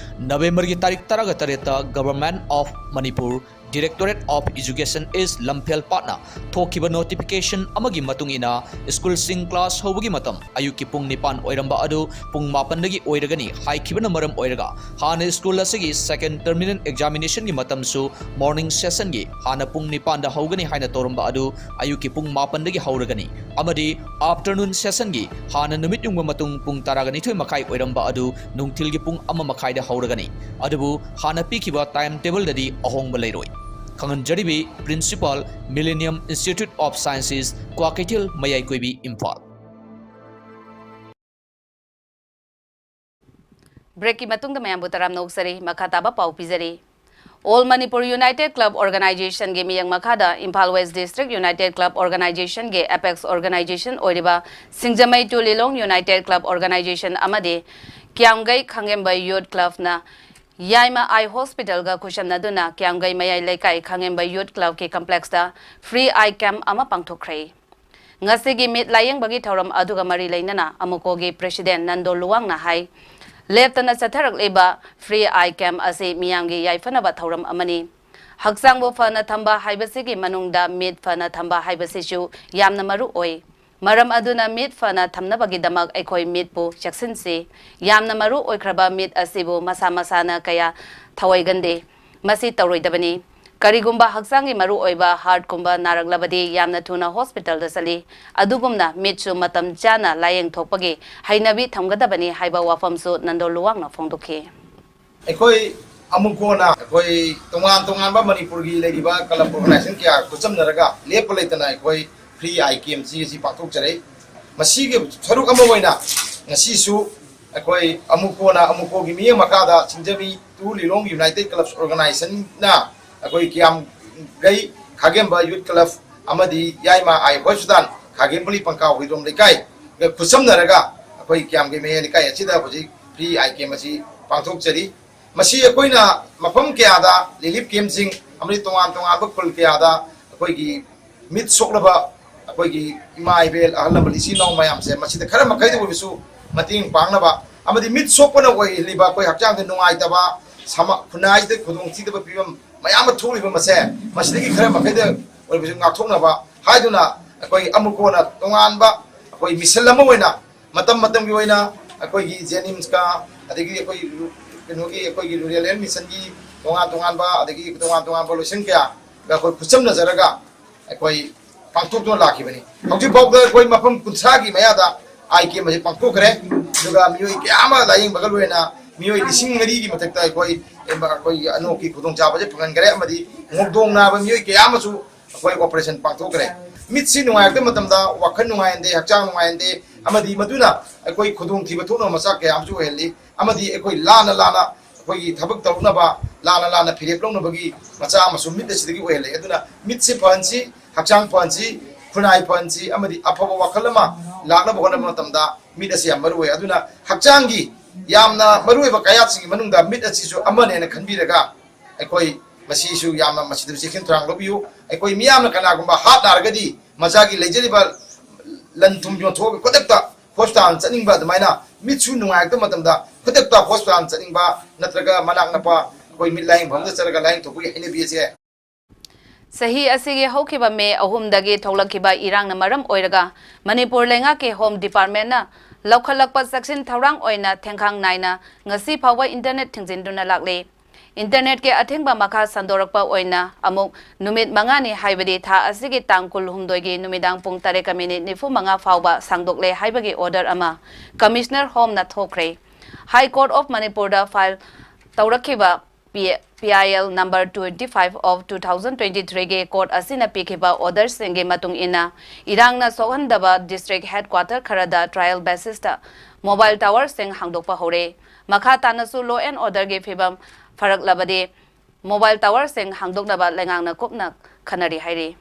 ꯅꯕꯦꯝꯕꯔꯒꯤ ꯇꯥꯔꯤꯛ ꯇꯔꯥꯒ ꯇꯔꯦꯠꯇ Government of Manipur Directorate of Education S Lamphelpatꯅ ꯊꯣꯛꯈꯤꯕ notification ꯑꯃꯒꯤ ꯃꯇꯨꯡ ꯏꯟꯅ, ꯁ꯭ꯀꯨꯜꯁꯤꯡ class ꯍꯧꯕꯒꯤ ꯃꯇꯝ ꯑꯌꯨꯛꯀꯤ ꯄꯨꯡ ꯅꯤꯄꯥꯟ ꯑꯣꯏꯔꯝꯕ ꯑꯗꯨ ꯄꯨꯡ ꯃꯥꯄꯟꯗꯒꯤ ꯑꯣꯏꯔꯒꯅꯤ ꯍꯥꯏꯈꯤꯕꯅ ꯃꯔꯝ ꯑꯣꯏꯔꯒ, ꯍꯥꯟꯅ ꯁ꯭ꯀꯨꯜ ꯑꯁꯤꯒꯤ second terminal examinationꯒꯤ ꯃꯇꯝꯁꯨ morning sessionꯒꯤ ꯍꯥꯟꯅ ꯄꯨꯡ ꯅꯤꯄꯥꯟꯗ ꯍꯧꯒꯅꯤ ꯍꯥꯏꯅ ꯇꯧꯔꯝꯕ ꯑꯗꯨ ꯑꯌꯨꯛꯀꯤ ꯄꯨꯡ ꯃꯥꯄꯟꯗꯒꯤ ꯍꯧꯔꯒꯅꯤ ꯑꯃꯗꯤ afternoon sessionꯒꯤ ꯍꯥꯟꯅ ꯅꯨꯃꯤꯠ ꯌꯨꯡꯕ ꯃꯇꯨꯡ ꯄꯨꯡ ꯇꯔꯥꯒ ꯅꯤꯊꯣꯏ ꯃꯈꯥꯏ ꯑꯣꯏꯔꯝꯕ ꯑꯗꯨ ꯅꯨꯡꯊꯤꯜꯒꯤ ꯄꯨꯡ ꯑꯃ ꯃꯈꯥꯏꯗ ꯍꯧꯔꯒꯅꯤ꯫ ꯑꯗꯨꯕꯨ ꯍꯥꯟꯅ ꯄꯤꯈꯤꯕ timetableꯗꯗꯤ ꯑꯍꯣꯡꯕ ꯂꯩꯔꯣꯏ꯫ ꯈꯪꯍꯟꯖꯔꯤꯕꯤ, Principal, Millennium Institute of Sciences, Kwakeithel, ꯃꯌꯥꯏ ꯀꯣꯏꯕꯤ, ꯏꯝꯐꯥꯜ꯫ Breakꯀꯤ ꯃꯇꯨꯡꯗ ꯃꯌꯥꯝꯕꯨ ꯇꯔꯥꯝꯅ ꯑꯣꯛꯆꯔꯤ꯫ ꯃꯈꯥ ꯇꯥꯕ ꯄꯥꯎ ꯄꯤꯖꯔꯤ꯫ All Manipur United Club Organizationꯒꯤ ꯃꯤꯠꯌꯦꯡ ꯃꯈꯥꯗ Imphal West District United Club Organizationꯒꯤ apex organization ꯑꯣꯏꯔꯤꯕ ꯁꯤꯡꯖꯃꯩ ꯇꯨꯂꯤꯂꯣꯡ United Club Organization ꯑꯃꯗꯤ ꯀ꯭ꯌꯥꯝꯒꯩ ꯈꯥꯡꯉꯦꯝꯕ Youth Clubꯅ ꯌꯥꯏꯃ Eye Hospitalꯒ ꯈꯨꯠꯁꯝꯅꯗꯨꯅ ꯀ꯭ꯌꯥꯝꯒꯩ ꯃꯌꯥꯏ ꯂꯩꯀꯥꯏ ꯈꯥꯡꯉꯦꯝꯕ Youth Clubꯀꯤ complexꯇ free eye camp ꯑꯃ ꯄꯥꯡꯊꯣꯛꯈ꯭ꯔꯦ꯫ ꯉꯁꯤꯒꯤ ꯃꯤꯠ ꯂꯥꯌꯦꯡꯕꯒꯤ ꯊꯧꯔꯝ ꯑꯗꯨꯒ ꯃꯔꯤ ꯂꯩꯅꯅ ꯑꯃꯨꯀꯣꯒꯤ president ꯅꯟꯗꯣ ꯂꯨꯋꯥꯡꯅ ꯍꯥꯏ, ꯂꯦꯞꯇꯅ ꯆꯠꯊꯔꯛꯂꯤꯕ free eye camp ꯑꯁꯤ ꯃꯤꯌꯥꯝꯒꯤ ꯌꯥꯏꯐꯅꯕ ꯊꯧꯔꯝ ꯑꯃꯅꯤ꯫ ꯍꯛꯆꯥꯡꯕꯨ ꯐꯅ ꯊꯝꯕ ꯍꯥꯏꯕꯁꯤꯒꯤ ꯃꯅꯨꯡꯗ ꯃꯤꯠ ꯐꯅ ꯊꯝꯕ ꯍꯥꯏꯕꯁꯤꯁꯨ ꯌꯥꯝꯅ ꯃꯔꯨ ꯑꯣꯏ꯫ ꯃꯔꯝ ꯑꯗꯨꯅ ꯃꯤꯠ ꯐꯅ ꯊꯝꯅꯕꯒꯤꯗꯃꯛ ꯑꯩꯈꯣꯏ ꯃꯤꯠꯄꯨ ꯆꯦꯛꯁꯤꯟꯁꯤ꯫ ꯌꯥꯝꯅ ꯃꯔꯨ ꯑꯣꯏꯈ꯭ꯔꯕ ꯃꯤꯠ ꯑꯁꯤꯕꯨ ꯃꯁꯥ ꯃꯁꯥꯅ ꯀꯌꯥ ꯊꯑꯣꯏꯒꯟꯗꯦ꯫ ꯃꯁꯤ ꯇꯧꯔꯣꯏꯗꯕꯅꯤ꯫ ꯀꯔꯤꯒꯨꯝꯕ ꯍꯛꯆꯥꯡꯒꯤ ꯃꯔꯨ ꯑꯣꯏꯕ ꯍꯥꯔꯠꯀꯨꯝꯕ ꯅꯥꯔꯛꯂꯕꯗꯤ ꯌꯥꯝꯅ ꯊꯨꯅ ꯍꯣꯁꯄꯤꯇꯥꯜꯗ ꯆꯠꯂꯤ꯫ ꯑꯗꯨꯒꯨꯝꯅ ꯃꯤꯠꯁꯨ ꯃꯇꯝ ꯆꯥꯅ ꯂꯥꯌꯦꯡ ꯊꯣꯛꯄꯒꯤ ꯍꯩꯅꯕꯤ ꯊꯝꯒꯗꯕꯅꯤ ꯍꯥꯏꯕ ꯋꯥꯐꯝꯁꯨ ꯅꯟꯗꯣ ꯂꯨꯋꯥꯡꯅ ꯐꯣꯡꯗꯣꯛꯈꯤ꯫ ꯑꯩꯈꯣꯏ ꯑꯃꯨꯛ ꯀꯣꯟꯅ ꯑꯩꯈꯣꯏ ꯇꯣꯉꯥꯟ ꯇꯣꯉꯥꯟꯕ ꯃꯅꯤꯄꯨꯔꯒꯤ ꯂꯩꯔꯤꯕ ꯀ꯭ꯂꯕ ꯑꯣꯔꯒꯅꯥꯏꯖꯦꯁꯟ ꯀꯌꯥ ꯈꯨꯠꯆꯝꯅꯔꯒ ꯂꯦꯞꯄ ꯂꯩꯇꯅ ꯑꯩꯈꯣꯏ ꯐ꯭ꯔꯤ ꯑꯥꯏ ꯀꯦꯝꯞꯁꯤ ꯑꯁꯤ ꯄꯥꯡꯊꯣꯛꯆꯔꯤ꯫ ꯃꯁꯤꯒꯤ ꯁꯔꯨꯛ ꯑꯃ ꯑꯣꯏꯅ ꯉꯁꯤꯁꯨ ꯑꯩꯈꯣꯏ ꯑꯃꯨꯛ ꯀꯣꯟꯅ ꯑꯃꯨꯛ ꯀꯣꯒꯤ ꯃꯤꯠꯌꯦꯡ ꯃꯈꯥꯗ ꯁꯤꯡꯖꯃꯩ ꯇꯨ ꯂꯤꯂꯣꯡ ꯌꯨꯅꯥꯏꯇꯦꯠ ꯀ꯭ꯂꯕꯁ ꯑꯣꯔꯒꯅꯥꯏꯖꯦꯁꯟꯅ ꯑꯩꯈꯣꯏ ꯀꯤꯌꯥꯝꯒꯩ ꯈꯥꯒꯦꯝꯕ ꯌꯨꯠ ꯀ꯭ꯂꯕ ꯑꯃꯗꯤ ꯌꯥꯏꯃ ꯑꯥꯏ ꯍꯣꯁꯄꯤꯇꯥꯜ ꯈꯥꯒꯦꯝꯕꯂꯤ ꯄꯪꯀꯥ ꯍꯨꯏꯗ꯭ꯔꯣꯝ ꯂꯩꯀꯥꯏꯒ ꯈꯨꯠꯁꯝꯅꯔꯒ ꯑꯩꯈꯣꯏ ꯀꯤꯌꯥꯝꯒꯩ ꯃꯌꯥꯏ ꯂꯩꯀꯥꯏ ꯑꯁꯤꯗ ꯍꯧꯖꯤꯛ ꯐ꯭ꯔꯤ ꯑꯥꯏ ꯀꯦꯝꯞ ꯑꯁꯤ ꯄꯥꯡꯊꯣꯛꯆꯔꯤ꯫ ꯃꯁꯤ ꯑꯩꯈꯣꯏꯅ ꯃꯐꯝ ꯀꯌꯥꯗ ꯔꯤꯂꯤꯐ ꯀꯦꯝꯞꯁꯤꯡ ꯑꯃꯗꯤ ꯇꯣꯉꯥꯟ ꯇꯣꯉꯥꯟꯕ ꯈꯨꯜ ꯀꯌꯥꯗ ꯑꯩꯈꯣꯏꯒꯤ ꯃꯤꯠ ꯁꯣꯛꯂꯕ ꯑꯩꯈꯣꯏꯒꯤ ꯏꯃꯥ ꯏꯕꯦꯜ ꯑꯍꯜ ꯂꯃꯟ ꯏꯆꯤꯟ ꯏꯅꯥꯎ ꯃꯌꯥꯝꯁꯦ ꯃꯁꯤꯗ ꯈꯔ ꯃꯈꯩꯗ ꯑꯣꯏꯔꯁꯨ ꯃꯇꯦꯡ ꯄꯥꯡꯅꯕ ꯑꯃꯗꯤ ꯃꯤꯠ ꯁꯣꯛꯄꯅ ꯑꯣꯏꯍꯜꯂꯤꯕ ꯑꯩꯈꯣꯏ ꯍꯛꯆꯥꯡꯗ ꯅꯨꯡꯉꯥꯏꯇꯕ ꯁꯃ-, ꯈꯨꯟꯅꯥꯏꯁꯤꯗ ꯈꯨꯗꯣꯡꯊꯤꯗꯕ ꯐꯤꯕꯝ ꯃꯌꯥꯝ ꯑꯃ ꯊꯣꯛꯂꯤꯕ ꯃꯁꯦ ꯃꯁꯤꯗꯒꯤ ꯈꯔ ꯃꯈꯩꯗ ꯑꯣꯏꯔꯕꯁꯨ ꯉꯥꯛꯊꯣꯛꯅꯕ ꯍꯥꯏꯗꯨꯅ ꯑꯩꯈꯣꯏ ꯑꯃꯨꯛ ꯀꯣꯟꯅ ꯇꯣꯉꯥꯟꯕ ꯑꯩꯈꯣꯏ ꯃꯤꯁꯟ ꯑꯃ ꯑꯣꯏꯅ ꯃꯇꯝ ꯃꯇꯝꯒꯤ ꯑꯣꯏꯅ ꯑꯩꯈꯣꯏꯒꯤ ꯖꯦꯅꯤꯝꯁꯀ ꯑꯗꯒꯤ ꯑꯩꯈꯣꯏ ꯔꯨ-, ꯀꯩꯅꯣꯒꯤ ꯑꯩꯈꯣꯏꯒꯤ ꯔꯨꯔꯦꯜ ꯍꯦꯜꯊ ꯃꯤꯁꯟꯒꯤ ꯇꯣꯉꯥꯟ ꯇꯣꯉꯥꯟꯕ ꯑꯗꯒꯤ ꯇꯣꯉꯥꯟ ꯇꯣꯉꯥꯟꯕ ꯂꯣꯏꯁꯪ ꯀꯌꯥꯒ ꯑꯩꯈꯣꯏ ꯈꯨꯠꯁꯝꯅꯖꯔꯒ ꯑꯩꯈꯣꯏ ꯄꯥꯡꯊꯣꯛꯇꯨꯅ ꯂꯥꯛꯈꯤꯕꯅꯤ꯫ ꯍꯧꯖꯤꯛꯐꯥꯎꯗ ꯑꯩꯈꯣꯏ ꯃꯐꯝ ꯀꯨꯟꯊ꯭ꯔꯥꯒꯤ ꯃꯌꯥꯗ ꯑꯥꯏ ꯀꯦꯝ ꯑꯁꯤ ꯄꯥꯡꯊꯣꯛꯈ꯭ꯔꯦ꯫ ꯑꯗꯨꯒ ꯃꯤꯑꯣꯏ ꯀꯌꯥ ꯑꯃ ꯂꯥꯌꯦꯡꯕꯒ ꯂꯣꯏꯅꯅ ꯃꯤꯑꯣꯏ ꯂꯤꯁꯤꯡ ꯃꯔꯤꯒꯤ ꯃꯊꯛꯇ ꯑꯩꯈꯣꯏ, ꯑꯩꯈꯣꯏꯒꯤ ꯑꯅꯣꯛꯀꯤ ꯈꯨꯗꯣꯡꯆꯥꯕꯁꯦ ꯐꯪꯍꯟꯈꯔꯦ ꯑꯃꯗꯤ ꯉꯣꯛꯗꯣꯡ ꯅꯥꯕ ꯃꯤꯑꯣꯏ ꯀꯌꯥ ꯑꯃꯁꯨ ꯑꯩꯈꯣꯏ ꯑꯣꯄꯔꯦꯁꯟ ꯄꯥꯡꯊꯣꯛꯈ꯭ꯔꯦ꯫ ꯃꯤꯠꯁꯤ ꯅꯨꯡꯉꯥꯏꯔꯛꯇꯕ ꯃꯇꯝꯗ ꯋꯥꯈꯜ ꯅꯨꯡꯉꯥꯏꯍꯟꯗꯦ, ꯍꯛꯆꯥꯡ ꯅꯨꯡꯉꯥꯏꯍꯟꯗꯦ, ꯑꯃꯗꯤ ꯃꯗꯨꯅ ꯑꯩꯈꯣꯏ ꯈꯨꯗꯣꯡꯊꯤꯕ ꯊꯣꯛꯅꯕ ꯃꯆꯥꯛ ꯀꯌꯥ ꯑꯃꯁꯨ ꯑꯣꯏꯍꯜꯂꯤ, ꯑꯃꯗꯤ ꯑꯩꯈꯣꯏ ꯂꯥꯟꯅ ꯂꯥꯟꯅ ꯑꯩꯈꯣꯏꯒꯤ ꯊꯕꯛ ꯇꯧꯅꯕ, ꯂꯥꯟꯅ ꯂꯥꯟꯅ ꯐꯤꯔꯦꯞ ꯂꯧꯅꯕꯒꯤ ꯃꯆꯥꯛ ꯑꯃꯁꯨ ꯃꯤꯠ ꯑꯁꯤꯗꯒꯤ ꯑꯣꯏꯍꯜꯂꯦ꯫ ꯑꯗꯨꯅ ꯃꯤꯠꯁꯤ ꯐꯍꯟꯁꯤ, ꯍꯛꯆꯥꯡ ꯐꯍꯟꯁꯤ, ꯈꯨꯟꯅꯥꯏ ꯐꯍꯟꯁꯤ, ꯑꯃꯗꯤ ꯑꯐꯕ ꯋꯥꯈꯜ ꯑꯃ ꯂꯥꯛꯅꯕ ꯍꯣꯠꯅꯕ ꯃꯇꯝꯗ ꯃꯤꯠ ꯑꯁꯤ ꯌꯥꯝ ꯃꯔꯨ ꯑꯣꯏ꯫ ꯑꯗꯨꯅ ꯍꯛꯆꯥꯡꯒꯤ ꯌꯥꯝꯅ ꯃꯔꯨꯑꯣꯏꯕ ꯀꯌꯥꯠꯁꯤꯡꯒꯤ ꯃꯅꯨꯡꯗ ꯃꯤꯠ ꯑꯁꯤꯁꯨ ꯑꯃꯅꯦꯅ ꯈꯟꯕꯤꯔꯒ ꯑꯩꯈꯣꯏ ꯃꯁꯤꯁꯨ ꯌꯥꯝꯅ ꯃꯁꯤꯗ ꯆꯦꯛꯁꯤꯟ ꯊꯧꯔꯥꯡ ꯂꯧꯕꯤꯌꯨ꯫ ꯑꯩꯈꯣꯏ ꯃꯤꯌꯥꯝꯅ ꯀꯅꯥꯒꯨꯝꯕ ꯍꯥꯠ ꯅꯥꯔꯒꯗꯤ ꯃꯁꯥꯒꯤ ꯂꯩꯖꯔꯤꯕ ꯂꯟ ꯊꯨꯝ ꯌꯣꯟꯊꯣꯛꯑꯒ ꯈꯨꯗꯛꯇ ꯍꯣꯁꯄꯤꯇꯥꯜ ꯆꯠꯅꯤꯡꯕ ꯑꯗꯨꯃꯥꯏꯅ ꯃꯤꯠꯁꯨ ꯅꯨꯡꯉꯥꯏꯔꯛꯇꯕ ꯃꯇꯝꯗ ꯈꯨꯗꯛꯇ ꯍꯣꯁꯄꯤꯇꯥꯜ ꯆꯠꯅꯤꯡꯕ ꯅꯠꯇ꯭ꯔꯒ ꯃꯅꯥꯛ ꯅꯛꯄ ꯑꯩꯈꯣꯏ ꯃꯤꯠ ꯂꯥꯌꯦꯡꯐꯝꯗ ꯆꯠꯂꯒ ꯂꯥꯌꯦꯡꯊꯣꯛꯄꯒꯤ ꯍꯩꯅꯕꯤ ꯑꯁꯦ ꯆꯍꯤ ꯑꯁꯤꯒꯤ ꯍꯧꯈꯤꯕ ꯃꯦ ꯑꯍꯨꯝꯗꯒꯤ ꯊꯣꯛꯂꯛꯈꯤꯕ ꯏꯔꯥꯡꯅ ꯃꯔꯝ ꯑꯣꯏꯔꯒ ꯃꯅꯤꯄꯨꯔ ꯂꯩꯉꯥꯛꯀꯤ ꯍꯣꯝ ꯗꯤꯄꯥꯔꯠꯃꯦꯟꯅ ꯂꯧꯈꯠꯂꯛꯄ ꯆꯦꯛꯁꯤꯟ ꯊꯧꯔꯥꯡ ꯑꯣꯏꯅ ꯊꯦꯡꯈꯥꯡ ꯅꯥꯏꯅ ꯉꯁꯤ ꯐꯥꯎꯕ ꯏꯟꯇꯔꯅꯦꯠ ꯊꯤꯡꯖꯤꯟꯗꯨꯅ ꯂꯥꯛꯂꯤ꯫ ꯏꯟꯇꯔꯅꯦꯠꯀꯤ ꯑꯊꯤꯡꯕ ꯃꯈꯥ ꯁꯟꯗꯣꯔꯛꯄ ꯑꯣꯏꯅ ꯑꯃꯨꯛ ꯅꯨꯃꯤꯠ ꯃꯉꯥꯅꯤ, ꯍꯥꯏꯕꯗꯤ ꯊꯥ ꯑꯁꯤꯒꯤ ꯇꯥꯡ ꯀꯨꯟꯍꯨꯝꯗꯣꯏꯒꯤ ꯅꯨꯃꯤꯗꯥꯡ ꯄꯨꯡ ꯇꯔꯦꯠꯀ ꯃꯤꯅꯤꯠ ꯅꯤꯐꯨ ꯃꯉꯥ ꯐꯥꯎꯕ ꯁꯥꯡꯗꯣꯛꯂꯦ ꯍꯥꯏꯕꯒꯤ order ꯑꯃ Commissioner Homeꯅ ꯊꯣꯛꯈ꯭ꯔꯦ꯫ High Court of ꯃꯅꯤꯄꯨꯔꯗ file ꯇꯧꯔꯛꯈꯤꯕ P-, P I L number twenty five of two thousand twenty threeꯒꯤ court ꯑꯁꯤꯅ ꯄꯤꯈꯤꯕ orderꯁꯤꯡꯒꯤ ꯃꯇꯨꯡ ꯏꯟꯅ, ꯏꯔꯥꯡꯅ ꯁꯣꯛꯍꯟꯗꯕ district headquarter ꯈꯔꯗ trial basisꯇ mobile towerꯁꯤꯡ ꯍꯥꯡꯗꯣꯛꯄ ꯍꯧꯔꯦ꯫ ꯃꯈꯥ ꯇꯥꯅꯁꯨ law and orderꯒꯤ ꯐꯤꯕꯝ ꯐꯔꯛꯂꯕꯗꯤ mobile towerꯁꯤꯡ ꯍꯥꯡꯗꯣꯛꯅꯕ ꯂꯩꯉꯥꯛꯅ ꯀꯨꯞꯅ ꯈꯟꯅꯔꯤ ꯍꯥꯏꯔꯤ꯫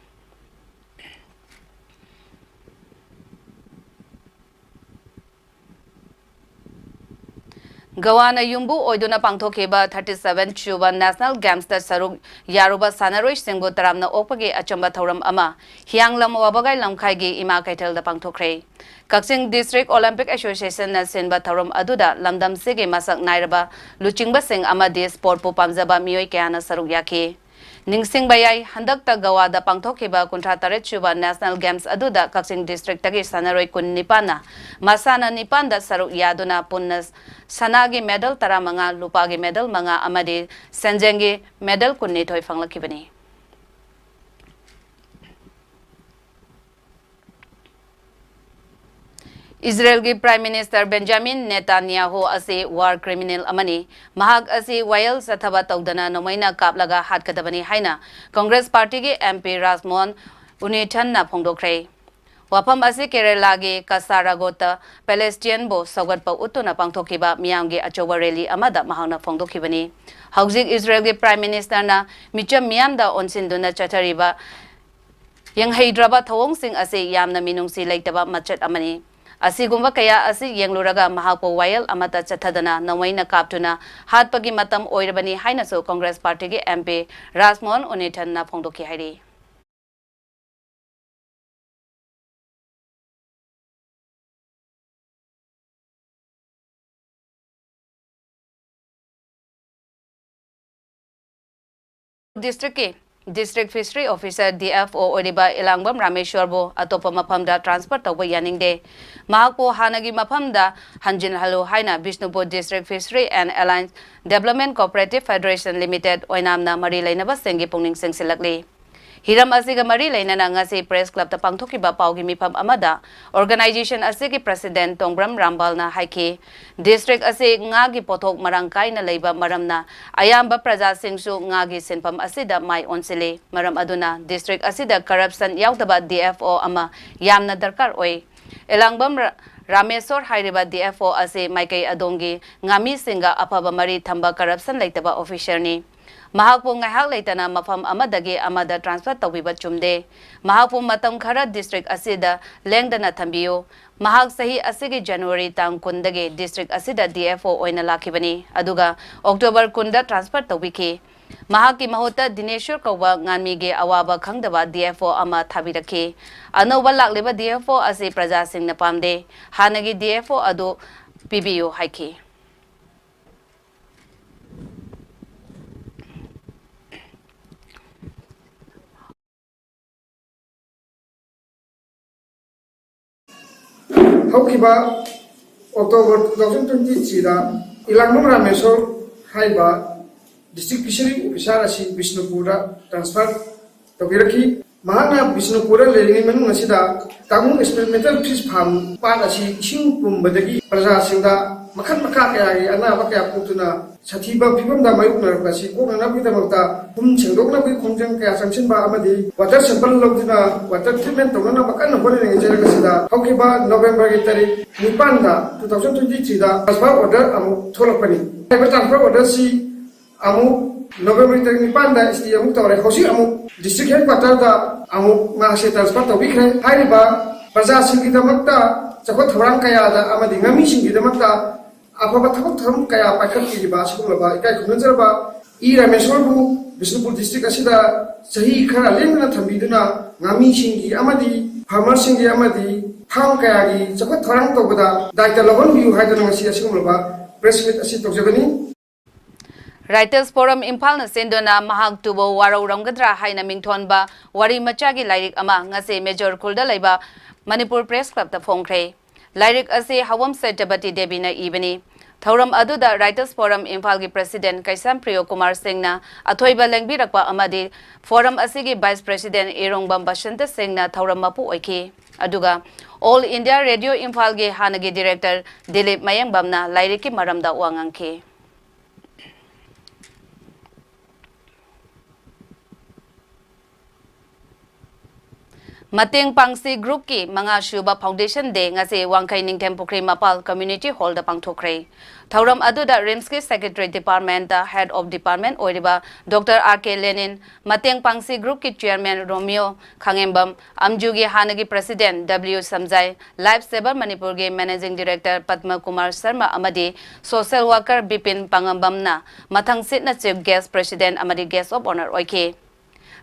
ꯒꯋꯥꯅ ꯌꯨꯝꯕꯨ ꯑꯣꯏꯗꯨꯅ ꯄꯥꯡꯊꯣꯛꯈꯤꯕ thirty seven ꯁꯨꯕ National Gamesꯇ ꯁꯔꯨꯛ ꯌꯥꯔꯨꯕ ꯁꯥꯟꯅꯔꯣꯏꯁꯤꯡꯕꯨ ꯇꯔꯥꯝꯅ ꯑꯣꯛꯄꯒꯤ ꯑꯆꯝꯕ ꯊꯧꯔꯝ ꯑꯃ ꯍꯤꯌꯥꯡꯂꯝ ꯋꯥꯕꯒꯥꯏ ꯂꯝꯈꯥꯏꯒꯤ ꯏꯃꯥ ꯀꯩꯊꯦꯜꯗ ꯄꯥꯡꯊꯣꯛꯈ꯭ꯔꯦ꯫ ꯀꯛꯆꯤꯡ District Olympic Associationꯅ ꯁꯤꯟꯕ ꯊꯧꯔꯝ ꯑꯗꯨꯗ ꯂꯝꯗꯝꯁꯤꯒꯤ ꯃꯁꯛ ꯅꯥꯏꯔꯕ ꯂꯨꯆꯤꯡꯕꯁꯤꯡ ꯑꯃꯗꯤ sportꯄꯨ ꯄꯥꯝꯖꯕ ꯃꯤꯑꯣꯏ ꯀꯌꯥꯅ ꯁꯔꯨꯛ ꯌꯥꯈꯤ꯫ ꯅꯤꯡꯁꯤꯡꯕ ꯌꯥꯏ, ꯍꯟꯗꯛꯇ ꯒꯋꯥꯗ ꯄꯥꯡꯊꯣꯛꯈꯤꯕ ꯀꯨꯟꯊ꯭ꯔꯥ ꯇꯔꯦꯠ ꯁꯨꯕ National Games ꯑꯗꯨꯗ ꯀꯛꯆꯤꯡ districtꯇꯒꯤ ꯁꯥꯟꯅꯔꯣꯏ ꯀꯨꯟ ꯅꯤꯄꯥꯟꯅ ꯃꯁꯥꯟꯅ ꯅꯤꯄꯥꯟꯗ ꯁꯔꯨꯛ ꯌꯥꯗꯨꯅ ꯄꯨꯟꯅ ꯁꯅꯥꯒꯤ medal ꯇꯔꯥꯃꯉꯥ, ꯂꯨꯄꯥꯒꯤ medal ꯃꯉꯥ ꯑꯃꯗꯤ ꯁꯦꯟꯖꯦꯡꯒꯤ medal ꯀꯨꯟꯅꯤꯊꯣꯏ ꯐꯪꯂꯛꯈꯤꯕꯅꯤ꯫ ꯏꯖꯔꯦꯜꯒꯤ Prime Minister Benjamin Netanyahu ꯑꯁꯤ war criminal ꯑꯃꯅꯤ꯫ ꯃꯍꯥꯛ ꯑꯁꯤ ꯋꯥꯌꯦꯜ ꯆꯠꯊꯕ ꯇꯧꯗꯅ ꯅꯣꯡꯃꯩꯅ ꯀꯥꯞꯂꯒ ꯍꯥꯠꯀꯗꯕꯅꯤ ꯍꯥꯏꯅ Congress Partyꯒꯤ M P ꯔꯥꯖꯃꯣꯍꯟ ꯎꯅꯤꯊꯟꯅ ꯐꯣꯡꯗꯣꯛꯈ꯭ꯔꯦ꯫ ꯋꯥꯐꯝ ꯑꯁꯤ ꯀꯦꯔꯦꯂꯥꯒꯤ ꯀꯁꯥꯔꯥꯒꯣꯠꯇ Palestineꯕꯨ ꯁꯧꯒꯠꯄ ꯎꯠꯇꯨꯅ ꯄꯥꯡꯊꯣꯛꯈꯤꯕ ꯃꯤꯌꯥꯝꯒꯤ ꯑꯆꯧꯕ rally ꯑꯃꯗ ꯃꯍꯥꯛꯅ ꯐꯣꯡꯗꯣꯛꯈꯤꯕꯅꯤ꯫ ꯍꯧꯖꯤꯛ ꯏꯖꯔꯦꯜꯒꯤ Prime Ministerꯅ ꯃꯤꯆꯝ ꯃꯤꯌꯥꯝꯗ ꯑꯣꯟꯁꯤꯟꯗꯨꯅ ꯆꯠꯊꯔꯤꯕ ꯌꯦꯡꯍꯩꯗ꯭ꯔꯕ ꯊꯧꯑꯣꯡꯁꯤꯡ ꯑꯁꯤ ꯌꯥꯝꯅ ꯃꯤꯅꯨꯡꯁꯤ ꯂꯩꯇꯕ ꯃꯆꯠ ꯑꯃꯅꯤ꯫ ꯑꯁꯤꯒꯨꯝꯕ ꯀꯌꯥ ꯑꯁꯤ ꯌꯦꯡꯂꯨꯔꯒ ꯃꯍꯥꯛꯄꯨ ꯋꯥꯌꯦꯜ ꯑꯃꯠꯇ ꯆꯠꯊꯗꯅ ꯅꯣꯡꯃꯩꯅ ꯀꯥꯞꯇꯨꯅ ꯍꯥꯠꯄꯒꯤ ꯃꯇꯝ ꯑꯣꯏꯔꯕꯅꯤ ꯍꯥꯏꯅꯁꯨ Congress Partyꯒꯤ M P ꯔꯥꯖꯃꯣꯍꯟ ꯎꯅꯤꯊꯟꯅ ꯐꯣꯡꯗꯣꯛꯈꯤ ꯍꯥꯏꯔꯤ꯫ Districtꯀꯤ District Fishery Officer, D F O, ꯑꯣꯏꯔꯤꯕ ꯏꯂꯥꯡꯕꯝ ꯔꯥꯃꯦꯁꯣꯔꯕꯨ ꯑꯇꯣꯞꯄ ꯃꯐꯝꯗ transfer ꯇꯧꯕ ꯌꯥꯅꯤꯡꯗꯦ꯫ ꯃꯍꯥꯛꯄꯨ ꯍꯥꯟꯅꯒꯤ ꯃꯐꯝꯗ ꯍꯟꯖꯤꯜꯍꯜꯂꯨ ꯍꯥꯏꯅ Bishnupur District Fishery and Alliance Development Cooperative Federation Limited, ꯑꯣꯏꯅꯥꯝꯅ ꯃꯔꯤ ꯂꯩꯅꯕꯁꯤꯡꯒꯤ ꯄꯨꯛꯅꯤꯡ ꯆꯤꯡꯁꯤꯜꯂꯛꯂꯤ꯫ ꯍꯤꯔꯝ ꯑꯁꯤꯒ ꯃꯔꯤ ꯂꯩꯅꯅ ꯉꯁꯤ Press Clubꯇ ꯄꯥꯡꯊꯣꯛꯈꯤꯕ ꯄꯥꯎꯒꯤ ꯃꯤꯐꯝ ꯑꯃꯗ organization ꯑꯁꯤꯒꯤ President ꯇꯣꯡꯕ꯭ꯔꯝ ꯔꯥꯝꯕꯥꯜꯅ ꯍꯥꯏꯈꯤ, district ꯑꯁꯤ ꯉꯥꯒꯤ ꯄꯣꯠꯊꯣꯛ ꯃꯔꯥꯡ ꯀꯥꯏꯅ ꯂꯩꯕ ꯃꯔꯝꯅ ꯑꯌꯥꯝꯕ ꯄ꯭ꯔꯖꯥꯁꯤꯡꯁꯨ ꯉꯥꯒꯤ ꯁꯤꯟꯐꯝ ꯑꯁꯤꯗ ꯃꯥꯏ ꯑꯣꯟꯁꯤꯜꯂꯤ꯫ ꯃꯔꯝ ꯑꯗꯨꯅ district ꯑꯁꯤꯗ corruption ꯌꯥꯎꯗꯕ D F O ꯑꯃ ꯌꯥꯝꯅ ꯗꯔꯀꯥꯔ ꯑꯣꯏ꯫ ꯑꯦꯂꯥꯡꯕꯝ ꯔ-, ꯔꯥꯃꯦꯁꯣꯔ ꯍꯥꯏꯔꯤꯕ D F O ꯑꯁꯤ ꯃꯥꯏꯀꯩ ꯑꯗꯣꯝꯒꯤ ꯉꯥꯃꯤꯁꯤꯡꯒ ꯑꯐꯕ ꯃꯔꯤ ꯊꯝꯕ corruption ꯂꯩꯇꯕ officerꯅꯤ꯫ ꯃꯍꯥꯛꯄꯨ ꯉꯥꯏꯍꯥꯛ ꯂꯩꯇꯅ ꯃꯐꯝ ꯑꯃꯗꯒꯤ ꯑꯃꯗ transfer ꯇꯧꯕꯤꯕ ꯆꯨꯝꯗꯦ꯫ ꯃꯍꯥꯛꯄꯨ ꯃꯇꯝ ꯈꯔ district ꯑꯁꯤꯗ ꯂꯦꯡꯗꯅ ꯊꯝꯕꯤꯌꯨ꯫ ꯃꯍꯥꯛ ꯆꯍꯤ ꯑꯁꯤꯒꯤ January ꯇꯥꯡ ꯀꯨꯟꯗꯒꯤ district ꯑꯁꯤꯗ D F O ꯑꯣꯏꯅ ꯂꯥꯛꯈꯤꯕꯅꯤ, ꯑꯗꯨꯒ October ꯀꯨꯟꯗ transfer ꯇꯧꯕꯤꯈꯤ꯫ ꯃꯍꯥꯛꯀꯤ ꯃꯍꯨꯠꯇ ꯗꯤꯅꯦꯁꯣꯔ ꯀꯧꯕ ꯉꯥꯃꯤꯒꯤ ꯑꯋꯥꯕ ꯈꯪꯗꯕ D F O ꯑꯃ ꯊꯥꯕꯤꯔꯛꯈꯤ꯫ ꯑꯅꯧꯕ ꯂꯥꯛꯂꯤꯕ D F O ꯑꯁꯤ ꯄ꯭ꯔꯖꯥꯁꯤꯡꯅ ꯄꯥꯝꯗꯦ꯫ ꯍꯥꯟꯅꯒꯤ D F O ꯑꯗꯨ ꯄꯤꯕꯤꯌꯨ ꯍꯥꯏꯈꯤ꯫ ꯍꯧꯈꯤꯕ October two thousand twenty threeꯗ ꯏꯂꯥꯡꯕꯝ Rameshwor ꯍꯥꯏꯕ District Fishery Officer ꯑꯁꯤ ꯕꯤꯁꯅꯨꯄꯨꯔꯗ transfer ꯇꯧꯕꯤꯔꯛꯈꯤ꯫ ꯃꯍꯥꯛꯅ ꯕꯤꯁꯅꯨꯄꯨꯔꯗ ꯂꯩꯔꯤꯉꯩ ꯃꯅꯨꯡ ꯑꯁꯤꯗ ꯇꯥꯃꯨ Experimental Fish Farm ꯄꯥꯠ ꯑꯁꯤ ꯏꯁꯤꯡ ꯄꯨꯝꯕꯗꯒꯤ ꯄ꯭ꯔꯖꯥꯁꯤꯡꯗ ꯃꯈꯜ ꯃꯈꯥ ꯀꯌꯥꯒꯤ ꯑꯅꯥꯕ ꯀꯌꯥ ꯄꯣꯛꯇꯨꯅ ꯁꯥꯊꯤꯕ ꯐꯤꯕꯝꯗ ꯃꯥꯌꯣꯛꯅꯔꯛꯄ ꯑꯁꯤ ꯀꯣꯛꯅꯅꯕꯒꯤꯗꯃꯛꯇ ꯐꯨꯝ ꯁꯦꯡꯗꯣꯛꯅꯕꯒꯤ ꯈꯣꯡꯖꯪ ꯀꯌꯥ ꯆꯪꯁꯤꯟꯕ ꯑꯃꯗꯤ water sample ꯂꯧꯗꯨꯅ water treatment ꯇꯧꯅꯅꯕ ꯀꯟꯅ ꯍꯣꯠꯅꯔꯤꯉꯩ ꯆꯩꯔꯛ ꯑꯁꯤꯗ ꯍꯧꯈꯤꯕ Novemberꯒꯤ ꯇꯥꯔꯤꯛ ꯅꯤꯄꯥꯟꯗ two thousand twenty threeꯗ transfer order ꯑꯃꯨꯛ ꯊꯣꯛꯂꯛꯄꯅꯤ꯫ ꯍꯥꯏꯔꯤꯕ transfer orderꯁꯤ ꯑꯃꯨꯛ November ꯇꯥꯔꯤꯛ ꯅꯤꯄꯥꯟꯗ stay ꯑꯃꯨꯛ ꯇꯧꯔꯦ꯫ ꯍꯧꯖꯤꯛ ꯑꯃꯨꯛ district headquarterꯗ ꯑꯃꯨꯛ ꯃꯍꯥꯛꯁꯦ transfer ꯇꯧꯕꯤꯈ꯭ꯔꯦ꯫ ꯍꯥꯏꯔꯤꯕ ꯄ꯭ꯔꯖꯥꯁꯤꯡꯒꯤꯗꯃꯛꯇ ꯆꯥꯎꯈꯠ ꯊꯧꯔꯥꯡ ꯀꯌꯥꯗ ꯑꯃꯗꯤ ꯉꯥꯃꯤꯁꯤꯡꯒꯤꯗꯃꯛꯇ ꯑꯐꯕ ꯊꯕꯛ ꯊꯧꯔꯝ ꯀꯌꯥ ꯄꯥꯏꯈꯠꯄꯤꯔꯤꯕ ꯑꯁꯤꯒꯨꯝꯂꯕ ꯏꯀꯥꯏ ꯈꯨꯝꯅꯖꯔꯕ ꯏ ꯔꯥꯃꯦꯁꯣꯔꯕꯨ ꯕꯤꯁꯅꯨꯄꯨꯔ district ꯑꯁꯤꯗ ꯆꯍꯤ ꯈꯔ ꯂꯦꯡꯗꯅ ꯊꯝꯕꯤꯗꯨꯅ ꯉꯥꯃꯤꯁꯤꯡꯒꯤ ꯑꯃꯗꯤ farmerꯁꯤꯡꯒꯤ ꯑꯃꯗꯤ farm ꯀꯌꯥꯒꯤ ꯆꯥꯎꯈꯠ ꯊꯧꯔꯥꯡ ꯇꯧꯕꯗ ꯗꯥꯏꯇ ꯂꯧꯍꯟꯕꯤꯌꯨ ꯍꯥꯏꯗꯨꯅ ꯉꯁꯤ ꯑꯁꯤꯒꯨꯝꯂꯕ press meet ꯑꯁꯤ ꯇꯧꯖꯕꯅꯤ꯫ Writers Forum ꯏꯝꯐꯥꯜꯅ ꯁꯤꯟꯗꯨꯅ ꯃꯍꯥꯛ ꯇꯨꯕꯨ ꯋꯥꯔꯧꯔꯝꯒꯗ꯭ꯔꯥ ꯍꯥꯏꯅ ꯃꯤꯡꯊꯣꯟꯕ ꯋꯥꯔꯤ ꯃꯆꯥꯒꯤ ꯂꯥꯏꯔꯤꯛ ꯑꯃ ꯉꯁꯤ ꯃꯦꯖꯣꯔ ꯈꯨꯜꯗ ꯂꯩꯕ ꯃꯅꯤꯄꯨꯔ ꯄ꯭ꯔꯦꯁ ꯀ꯭ꯂꯕꯇ ꯐꯣꯡꯈ꯭ꯔꯦ꯫ ꯂꯥꯏꯔꯤꯛ ꯑꯁꯤ ꯍꯋꯝ ꯁꯇ꯭ꯌꯕꯇꯤ ꯗꯦꯕꯤꯅ ꯏꯕꯅꯤ꯫ ꯊꯧꯔꯝ ꯑꯗꯨꯗ Writers Forum ꯏꯝꯐꯥꯜꯒꯤ ꯄ꯭ꯔꯦꯁꯤꯗꯦꯟꯠ ꯀꯩꯁꯥꯝ ꯄ꯭ꯔꯤꯌꯣ ꯀꯨꯃꯥꯔ ꯁꯤꯡꯅ ꯑꯊꯣꯏꯕ ꯂꯦꯡꯕꯤꯔꯛꯄ ꯑꯃꯗꯤ ꯐꯣꯔꯝ ꯑꯁꯤꯒꯤ ꯚꯥꯏꯁ ꯄ꯭ꯔꯦꯁꯤꯗꯦꯟꯠ ꯏꯔꯣꯡꯕꯝ ꯕꯁꯟꯇ ꯁꯤꯡꯅ ꯊꯧꯔꯝ ꯃꯄꯨ ꯑꯣꯏꯈꯤ꯫ ꯑꯗꯨꯒ All India Radio ꯏꯝꯐꯥꯜꯒꯤ ꯍꯥꯟꯅꯒꯤ ꯗꯤꯔꯦꯛꯇꯔ ꯗꯤꯂꯤꯞ ꯃꯌꯦꯡꯕꯝꯅ ꯂꯥꯏꯔꯤꯛꯀꯤ ꯃꯔꯝꯗ ꯋꯥ ꯉꯥꯡꯈꯤ꯫ ꯃꯇꯦꯡ ꯄꯥꯡꯁꯤ ꯒ꯭ꯔꯨꯞꯀꯤ ꯃꯉꯥ ꯁꯨꯕ Foundation Day ꯉꯁꯤ ꯋꯥꯡꯈꯩ ꯅꯤꯡꯊꯦꯝ ꯄꯨꯈ꯭ꯔꯤ ꯃꯄꯥꯜ ꯀꯝꯃ꯭ꯌꯨꯅꯤꯇꯤ ꯍꯣꯜꯗ ꯄꯥꯡꯊꯣꯛꯈ꯭ꯔꯦ꯫ ꯊꯧꯔꯝ ꯑꯗꯨꯗ ꯔꯤꯝꯁꯀꯤ ꯁꯦꯀ꯭ꯔꯦꯇꯔꯤ ꯗꯤꯄꯥꯔꯠꯃꯦꯟꯠꯇ ꯍꯦꯗ ꯑꯣꯐ ꯗꯤꯄꯥꯔꯠꯃꯦꯟꯠ ꯑꯣꯏꯔꯤꯕ ꯗꯣꯛꯇꯔ ꯑꯥꯔ ꯀꯦ ꯂꯦꯅꯤꯟ, ꯃꯇꯦꯡ ꯄꯥꯡꯁꯤ ꯒ꯭ꯔꯨꯞꯀꯤ ꯆꯤꯌꯔꯃꯦꯟ ꯔꯣꯃꯤꯌꯣ ꯈꯥꯉꯦꯝꯕꯝ, ꯑꯝꯖꯨꯒꯤ ꯍꯥꯟꯅꯒꯤ president W Samjai, Life Saver ꯃꯅꯤꯄꯨꯔꯒꯤ ꯃꯦꯅꯦꯖꯤꯡ ꯗꯤꯔꯦꯛꯇꯔ ꯄꯗꯃ ꯀꯨꯃꯥꯔ ꯁꯔꯃ ꯑꯃꯗꯤ ꯁꯣꯁꯤꯌꯦꯜ ꯋꯥꯔꯀꯔ ꯕꯤꯄꯤꯟ ꯄꯥꯉꯝꯕꯝꯅ ꯃꯊꯪꯁꯤꯠꯅ ꯆꯤꯐ ꯒꯦꯁ꯭ꯠ, ꯄ꯭ꯔꯦꯁꯤꯗꯦꯟꯠ ꯑꯃꯗꯤ ꯒꯦꯁ꯭ꯠ ꯑꯣꯐ ꯑꯣꯅꯔ ꯑꯣꯏꯈꯤ꯫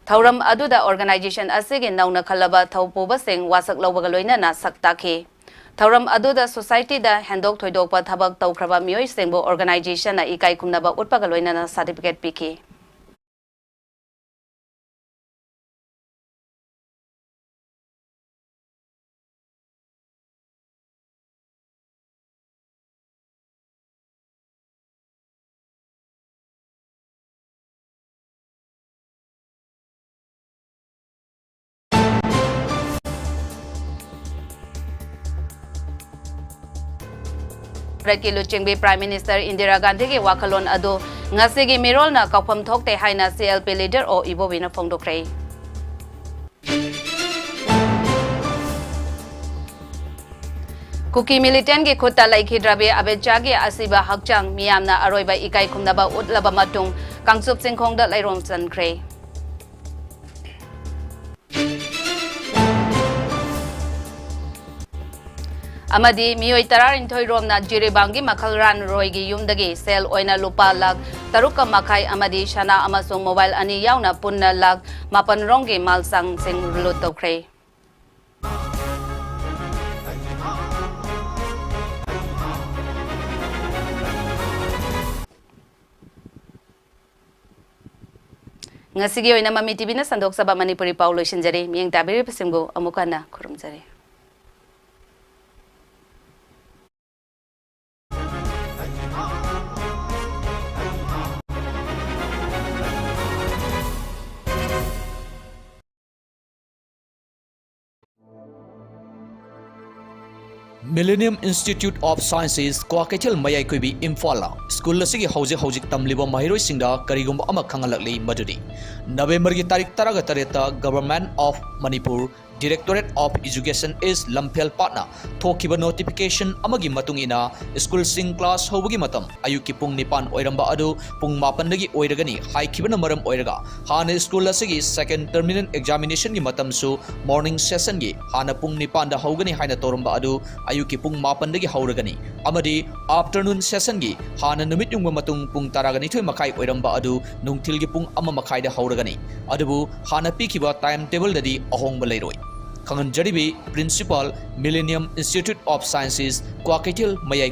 ꯊꯧꯔꯝ ꯑꯗꯨꯗ ꯑꯣꯔꯒꯅꯥꯏꯖꯦꯁꯟ ꯑꯁꯤꯒꯤ ꯅꯧꯅ ꯈꯜꯂꯕ ꯊꯧꯄꯨꯕꯁꯤꯡ ꯋꯥꯁꯛ ꯂꯧꯕꯒ ꯂꯣꯏꯅꯅ ꯁꯛ ꯇꯥꯛꯈꯤ꯫ ꯊꯧꯔꯝ ꯑꯗꯨꯗ ꯁꯣꯁꯥꯏꯇꯤꯗ ꯍꯦꯟꯗꯣꯛ ꯊꯣꯏꯗꯣꯛꯄ ꯊꯕꯛ ꯇꯧꯈ꯭ꯔꯕ ꯃꯤꯑꯣꯏꯁꯤꯡꯕꯨ ꯑꯣꯔꯒꯅꯥꯏꯖꯦꯁꯟꯅ ꯏꯀꯥꯏ ꯈꯨꯝꯅꯕ ꯎꯠꯄꯒ ꯂꯣꯏꯅꯅ ꯁꯥꯔꯇꯤꯐꯤꯀꯦꯠ ꯄꯤꯈꯤ꯫ ꯚꯥꯔꯠꯀꯤ ꯂꯨꯆꯤꯡꯕꯤ ꯄ꯭ꯔꯥꯏꯝ ꯃꯤꯅꯤꯁꯇꯔ ꯏꯟꯗꯤꯔꯥ ꯒꯥꯟꯙꯤꯒꯤ ꯋꯥꯈꯜꯂꯣꯟ ꯑꯗꯨ ꯉꯁꯤꯒꯤ ꯃꯤꯔꯣꯜꯅ ꯀꯥꯎꯐꯝ ꯊꯣꯛꯇꯦ ꯍꯥꯏꯅ ꯁꯤ ꯑꯦꯜ ꯄꯤ ꯂꯤꯗꯔ ꯑꯣ ꯏꯕꯣꯕꯤꯅ ꯐꯣꯡꯗꯣꯛꯈ꯭ꯔꯦ꯫ ꯀꯨꯀꯤ ꯃꯤꯂꯤꯇꯦꯟꯒꯤ ꯈꯨꯠꯇ ꯂꯩꯈꯤꯗ꯭ꯔꯕꯤ ꯑꯕꯦꯆꯥꯒꯤ ꯑꯁꯤꯕ ꯍꯛꯆꯥꯡ ꯃꯤꯌꯥꯝꯅ ꯑꯔꯣꯏꯕ ꯏꯀꯥꯏ ꯈꯨꯝꯅꯕ ꯎꯠꯂꯕ ꯃꯇꯨꯡ ꯀꯥꯡꯆꯨꯞ ꯆꯤꯡꯈꯣꯡꯗ ꯂꯩꯔꯣꯡ ꯆꯟꯈ꯭ꯔꯦ꯫ ꯑꯃꯗꯤ ꯃꯤꯑꯣꯏ ꯇꯔꯥꯅꯤꯊꯣꯏ ꯔꯣꯝꯅ ꯖꯤꯔꯤꯕꯥꯝꯒꯤ ꯃꯈꯜ ꯔꯥꯟ ꯔꯣꯏꯒꯤ ꯌꯨꯝꯗꯒꯤ ꯁꯦꯜ ꯑꯣꯏꯅ ꯂꯨꯄꯥ ꯂꯥꯈ ꯇꯔꯨꯛꯀ ꯃꯈꯥꯏ ꯑꯃꯗꯤ ꯁꯅꯥ ꯑꯃꯁꯨꯡ ꯃꯣꯕꯥꯏꯜ ꯑꯅꯤ ꯌꯥꯎꯅ ꯄꯨꯟꯅ ꯂꯥꯈ ꯃꯥꯄꯟ ꯔꯣꯝꯒꯤ ꯃꯥꯜꯁꯥꯡꯁꯤꯡ ꯂꯨꯠ ꯇꯧꯈ꯭ꯔꯦ꯫ ꯉꯁꯤꯒꯤ ꯑꯣꯏꯅ ꯃꯃꯤ ꯇꯤꯚꯤꯅ ꯁꯟꯗꯣꯛꯆꯕ ꯃꯅꯤꯄꯨꯔꯤ ꯄꯥꯎ ꯂꯣꯏꯁꯤꯟꯖꯔꯦ꯫ ꯃꯤꯠꯌꯦꯡ ꯇꯥꯕꯤꯔꯤꯕꯁꯤꯡꯕꯨ ꯑꯃꯨꯛ ꯍꯟꯅ ꯈꯨꯔꯨꯝꯖꯔꯤ꯫ Millennium Institute of Sciences, Kwakeithel, ꯃꯌꯥꯏ ꯀꯨꯏꯕꯤ, ꯏꯝꯐꯥꯜꯗ ꯁ꯭ꯀꯨꯜ ꯑꯁꯤꯒꯤ ꯍꯧꯖꯤꯛ ꯍꯧꯖꯤꯛ ꯇꯝꯂꯤꯕ ꯃꯍꯩꯔꯣꯏꯁꯤꯡꯗ ꯀꯔꯤꯒꯨꯝꯕ ꯑꯃ ꯈꯪꯍꯜꯂꯛꯂꯤ, ꯃꯗꯨꯗꯤ ꯅꯕꯦꯝꯕꯔꯒꯤ ꯇꯥꯔꯤꯛ ꯇꯔꯥꯒ ꯇꯔꯦꯠꯇ Government of Manipur, Directorate of Education East ꯂꯝꯐꯦꯜ ꯄꯥꯠꯅ ꯊꯣꯛꯈꯤꯕ notification ꯑꯃꯒꯤ ꯃꯇꯨꯡ ꯏꯟꯅ, ꯁ꯭ꯀꯨꯜꯁꯤꯡ class ꯍꯧꯕꯒꯤ ꯃꯇꯝ ꯑꯌꯨꯛꯀꯤ ꯄꯨꯡ ꯅꯤꯄꯥꯟ ꯑꯣꯏꯔꯝꯕ ꯑꯗꯨ ꯄꯨꯡ ꯃꯥꯄꯟꯗꯒꯤ ꯑꯣꯏꯔꯒꯅꯤ ꯍꯥꯏꯈꯤꯕꯅ ꯃꯔꯝ ꯑꯣꯏꯔꯒ, ꯍꯥꯟꯅ ꯁ꯭ꯀꯨꯜ ꯑꯁꯤꯒꯤ second terminal examination ꯒꯤ ꯃꯇꯝꯁꯨ morning session ꯒꯤ ꯍꯥꯟꯅ ꯄꯨꯡ ꯅꯤꯄꯥꯟꯗ ꯍꯧꯒꯅꯤ ꯍꯥꯏꯅ ꯇꯧꯔꯝꯕ ꯑꯗꯨ ꯑꯌꯨꯛꯀꯤ ꯄꯨꯡ ꯃꯥꯄꯟꯗꯒꯤ ꯍꯧꯔꯒꯅꯤ, ꯑꯃꯗꯤ afternoon session ꯒꯤ ꯍꯥꯟꯅ ꯅꯨꯃꯤꯠ ꯌꯨꯡꯕ ꯃꯇꯨꯡ ꯄꯨꯡ ꯇꯔꯥꯒ ꯅꯤꯊꯣꯏ ꯃꯈꯥꯏ ꯑꯣꯏꯔꯝꯕ ꯑꯗꯨ ꯅꯨꯡꯊꯤꯜꯒꯤ ꯄꯨꯡ ꯑꯃ ꯃꯈꯥꯏꯗ ꯍꯧꯔꯒꯅꯤ꯫ ꯑꯗꯨꯕꯨ ꯍꯥꯟꯅ ꯄꯤꯈꯤꯕ time table ꯗꯗꯤ ꯑꯍꯣꯡꯕ ꯂꯩꯔꯣꯏ꯫ ꯈꯪꯍꯟꯖꯔꯤꯕꯤ Principal, Millennium Institute of Sciences, Kwakeithel, ꯃꯌꯥꯏ